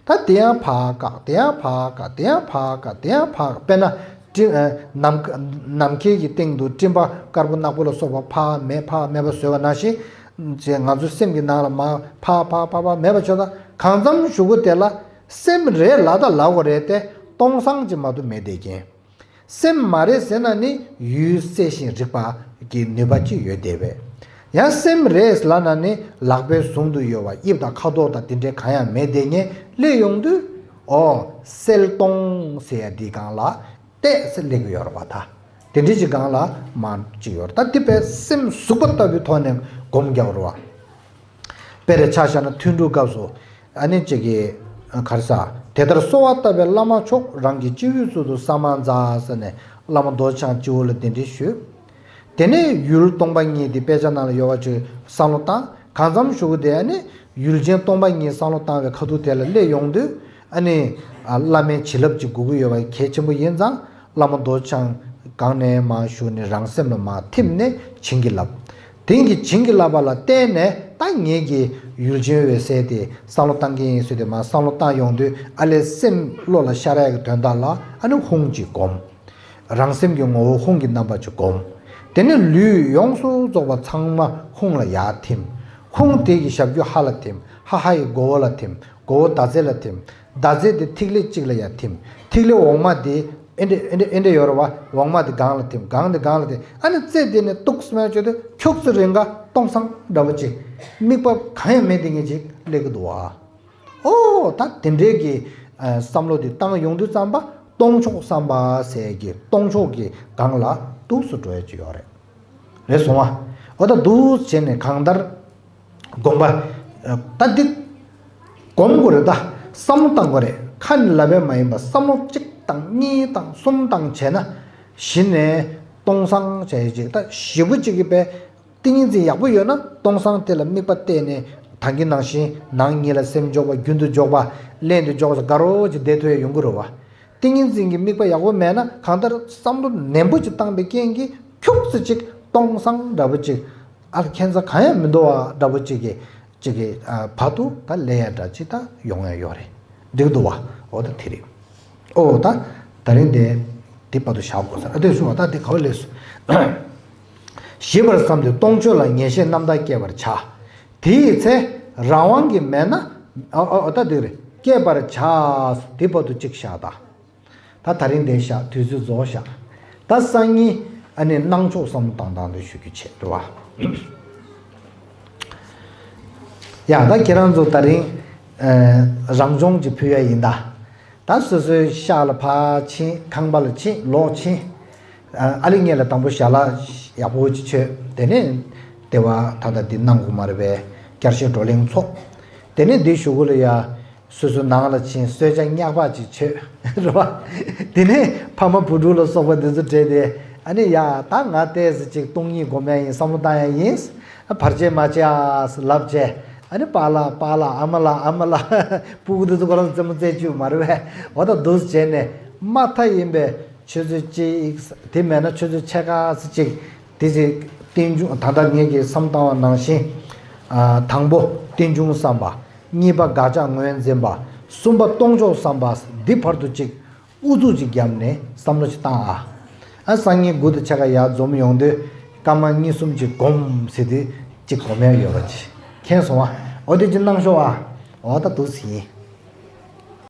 ད་དེ་ཡང་ཕར་བཀག་དེ་ཡང་ཕར་བཀག་དེ་ཡང་ཕར་བཀག་དེ་ཡང་ཕར་བཀག་དཔེར་ན། སྤྲིན་ཨ། ནམ་མཁའ་ནམ་མཁའི་གི་སྟེང་དུ་སྤྲིན་པ་དཀར་པོ་ནག་པོ་ལ་སོགས་པ་ཕར་མེད་ཕར་མེད་པ་བཟོས་པ་ནང་བཞིན། ཅེས་ང་ཚོའི་སེམས་ཀྱི་ནང་ལ་མར་ཕར་ཕར་ཕར་ཕར་མེད་པ་བྱོས་ད་གང་འཚམ་གཞུག་གུ་དེ་ལ་སེམས་རེད་ལབ་ད་ལབ་དགོས་རེད་དེ་སྟོང་སང་ཅིག་མ་གཏོགས་མེད་བསྡད་མཁན། སེམས་མ་རེད་ཟེར་ན་ནི་ཡུལ་གསལ་ཞིང་རིག་པ་གི་ནུས་པ་ཅིག་ཡོད་བསྡད་པས། ཡང་སེམས་རེད་ལབ་ན་ནི་ལག་པའི་ཟུང་དུ་ཡོད་པ་དབྱིབས་དང་ཁ་དོག་དང་དེ་འདྲའི་གང་ཡང་མེད་བསྡད་མཁན་སླེབས་ཡོང་དུས། ཨོ། གསལ་སྟོང་ཟེར་ཡ་འདི་སྒང་ལ། ཏོག་ཙམ་སླེབས་ཀྱི་ཡོད་རེད་པ་ད། དེ་འདྲའི་ཅིག་སྒང་ལ་མར་ཅིག་ཡོད་རེད། ད་འདི་དཔེ་སེམས་ཟུག་པ་ལྟ་བུའི་ཐོག་ནས་སྒོམ་རྒྱག་རོགས། དཔེར་ཆ་བཞག་ན་ཐུན་དྲུག་སྐབས་སུ་ཨ་ནི་ཅིག་གིས་ག་རེ་ཟ། དེ་ལྟར་གསོལ་བ་བཏབ་པས་བླ་མ་མཆོག་རང་གི་སྤྱི་བོའི་ཚུལ་དུ་ས་མ་ཛཿ་ཟེར་ནས་བླ་མ་རྡོ་རྗེ་འཆང་སྤྱི་བོ་ལ་གདན་འདྲེན་ཞུས། དེ་ནས་ཡུལ་སྟོང་པ་ཉིད་དེ་དཔེ་ཆ་ནང་ལ་ཡོད་པ་ཅིག་བསམ་བློ་བཏང་། གང་འཚམ་ཞུ་གི་དེ་ཨ་ནི་ཡུལ་ཅན་སྟོང་པ་ཉིད་བསམ་བློ་བཏང་བའི་ཁ་ཐུག་དེ་ལ་སླེབས་ཡོང་དུས་ཨ་ནི་བླ་མའི་བྱིན་རླབས་ཅིག་དགོས་ཀྱི་ཡོད་པ་གལ་ཆེན་པོ་ཡིན་ཙང་། བླ་མ་རྡོ་རྗེ་འཆང་སྒང་ནས་མར་ཞུགས་ནས་རང་སེམས་ལ་མར་ཐིམ་ནས་བྱིན་གྱིས་བརླབས། དེང་གི་བྱིན་གྱིས་བརླབས་པ་ལ་བརྟེན་ནས་ད་ངེད་ཀྱི་ཡུལ་ཅན་འོད་གསལ་དེ་བསམ་བློ་བཏང་གི་ཡིན་ཟེར་ཏེ་མར་བསམ་བློ་བཏང་ཡོང་དུས་ཨ་ལས་སེམས་བློ་ལ་ཤར་ཡག་གི་དོན་དག་ལ་ཨ་ནི་ཧཱུྃ་ཅིག་སྒོམ། རང་སེམས་ཀྱི་ངོ་བོ་ཧཱུྃ་གི་རྣམ་པ་ཅིག་སྒོམ། དེ་ནས་ལུས་ཡོངས་སུ་རྫོགས་པ་ཚང་མ་ཧཱུྃ་ལ་ཡར་ཐིམ། ཧཱུྃ་དེ་ཡི་ཞབས་ཀྱུ་ཧ་ལ་ཐིམ། ཧ་ཧ་ཡི་མགོ་བོ་ལ་ཐིམ། མགོ་བོ་ཟླ་ཚེས་ལ་ཐིམ། ཟླ་ཚེས་དེ་ཐིག་ལེ་གཅིག་ལ་ཡར་ཐིམ། ཐིག་ལེ་འོག་མ་དེ་ཨེ་འདྲ་ཨེ་འདྲ་ཨེ་འདྲ་ཡོད་རེད་བ། འོག་མ་དེ་སྒང་ལ་ཐིམ། སྒང་དེ་སྒང་ལ་ཐིམ། ཨ་ནི་རྩེ་དེ་ནས་ཏོག་ཙམ་ཅོ་དེ་ཁྱུག་ཙམ་རིང་ག་སྟོང་སང་འདྲ་བོ་ཅིག་དམིགས་པ་གང་ཡང་མེད་དེ་ངེས་ཅིག་སླེབས་ཀྱི་འདུག་བ། ཨོ་ད་དེ་འདྲའི་གི་ཨ་བསམ་བློ་དེ་བཏང་ཡོང་དུས་ཙམ་པ་སྟོང་ཕྱོགས་བསམ་པ་ཟེར་གི་སྟོང་ཕྱོགས་ཀྱི་སྒང་ལ་ཏོག་ཙམ་འགྲོ་ཡ་ཅིག་ཡོད་རེད། རེད་སོང་བ། ཨོ་ད་འདུག་བྱས་ནས་གང་ལྟར་སྒོམ་པ་ད་འདི་སྒོམ་དགོས་རེད། ད་བསམ་བློ་བཏང་དགོས་རེད། ཁ་ནས་ལབ་པ་མ་ཡིན་པ་བསམ་བློ་གཅིག་དང་གཉིས་དང་གསུམ་དང་བྱས་ན་གཞི་ནས་སྟོང་སང་བྱས་ཅིག་ད་ཞེ་པོ་ཅིག་གི་པའི། ཏིང་ངེ་འཛིན་ཡག་པོ་ཡོད་ན་སྟོང་སང་དེ་ལ་དམིགས་པ་གཏད་ནས་ད་གིན་ནང་བཞིན་ནང་ཉིད་ལ་སེམས་འཇོག་པ་རྒྱུན་དུ་འཇོག་པ་ལྷན་དུ་འཇོག་པ་དགའ་རོགས་ཀྱི་བསྡད་ཐུབ་ཡ་ཡོང་གི་རེད་བ། ཏིང་ངེ་འཛིན་གྱི་དམིགས་པ་ཡག་པོ་མེད་ན་གང་ལྟར་བསམ་བློ་ནན་པོ་ཅིག་བཏང་པའི་རྐྱེན་གྱིས་ཁྱུག་ཙམ་ཅིག་སྟོང་སང་འདྲ་པོ་ཅིག་ཨ་ཁྱད་མཚར་གང་ཡང་མི་འདུག་བ་འདྲ་པོ་ཅིག་གི་ཅིག་གི་བར་དུ་ད་སླེབས་ཡ་འདྲ་ཅིག་ད་ཡོང་ཡ་ཡོད་རེད། འགྲིག་འདུག་བ། འོ་ད་དེ་རེད། ཨོ་ད། ད་རིང་དེ། དེ་བར་དུ་བཞག་དགོས་ཟེར་ཨ་དེ་གསུངས་པ་ད་དེ་ག་བ་ལས་སུ། ཞེས་པར་བསམས་ཏེ་སྟོང་ཆོས་ལ་ངེས་ཤེས་རྣམ་དག་སྐྱེད་པར་བྱ། དེའི་ཚེ་རང་དབང་གིས་མེད་ན། ཨོ་ཨོ་ཨོ་ད་དེ་རེད་སྐྱེད་པར་བྱ། དེ་བར་དུ་གཅིག་བཞག་ད། ད་ད་རིང་དེ་བཞག་དུས་ཚོད་རྫོགས་བཞག་ད་སང་ཉིན་ཨ་ནི་སྣང་ཕྱོགས་བསམ་བློ་བཏང་སྟངས་དེ་ཞུ་རྒྱུ་བྱེད་འགྲོ་བ། ཡ་ད་ཁྱེད་རང་ཚོ་ད་རིང་། ཨ། རང་སྦྱོང་ཅིག་ཕུལ་ཡ་ཡིན་ད། ད་སོ་སོའི་ཤག་ལ་ཕར་ཕྱིན་ཁང་པ་ལ་ཕྱིན་ལོག་ཕྱིན། ཨ་ལི་ངེད་ལ་དང་པོ་ཞལ་ལག་ཡག་པོ་ཅིག་མཆོད་དེ་ནས། ལྟེ་བ་ད་ལྟ་འདི་གནང་དགོས་མ་རེད་པས། བསྐྱར་ཞིབ་བགྲོ་གླེང་ཚོགས། དེ་ནས་འདི་གཞུག་གུ་ལ་ཡ། སོ་སོའི་ནང་ལ་ཕྱིན་གསོལ་ཇ་སྙག་པ་ཅིག་མཆོད་རེད་བ། དེ་ནས་ཕ་མ་བུ་ཕྲུག་ལ་སོགས་པ་འདི་ཚོ་བྲེལ་ཏེ། ཨ་ནི་ཡ་ད་ང་ཏོག་ཙམ་ཅིག་སྟོང་ཉིད་སྒོམ་ཡ་ཡིན། བསམ་བློ་བཏང་ཡ་ཡིན། བར་ཆད་མ་བྱེད་ཨ་ལབ་བྱས། ཨ་ནི་པཱ་ལགས་པཱ་ལགས། ཨ་མ་ལགས་ཨ་མ་ལགས། སྤུ་གུ་འདི་ཚོ་ཁོ་རང་ཚོ་རྩེད་མོ་རྩེ་བཅུག་མ་རེད་པས། འོ་ད་འདུག་སེ་བྱས་ནས་མ་མཐའ་ཡིན་པས། ཆུ་ཚོད་གཅིག་དེ་མེད་ན་ཆུ་ཚོད་ཕྱེད་ཀ་ཙམ་ཅིག་དེ་ཅིག་རྟེན་འབྱུང་ད་ལྟ་ངེད་ཀྱིས་བསམ་བཏང་བ་ནང་བཞིན། ཨ། དང་པོ་རྟེན་འབྱུང་བསམ་པ། གཉིས་པ་དགག་བྱ་ངོས་འཛིན་པ། གསུམ་པ་སྟོང་ཕྱོགས་བསམ་པ། འདི་བར་དུ་ཅིག་ཨུ་ཚུགས་ཅིག་བརྒྱབ་ནས་བསམ་བློ་ཅིག་བཏང་ཨ། ཨ། སང་ཉིན་དགུ་དང་ཕྱེད་ཀ་ཡར་འཛོམས་ཡོང་དུས་སྐར་མ་གཉིས་གསུམ་ཅིག་སྒོམ་ཟེར་དུས་ཅིག་སྒོམ་ཡ་ཡོད་པ་ཅིག་མཁྱེན་སོང་ཨ། འོ་དེ་ཅིག་གནང་ཤོག་ཨ། འོ་ད་འདུག་སེ་ཡིན།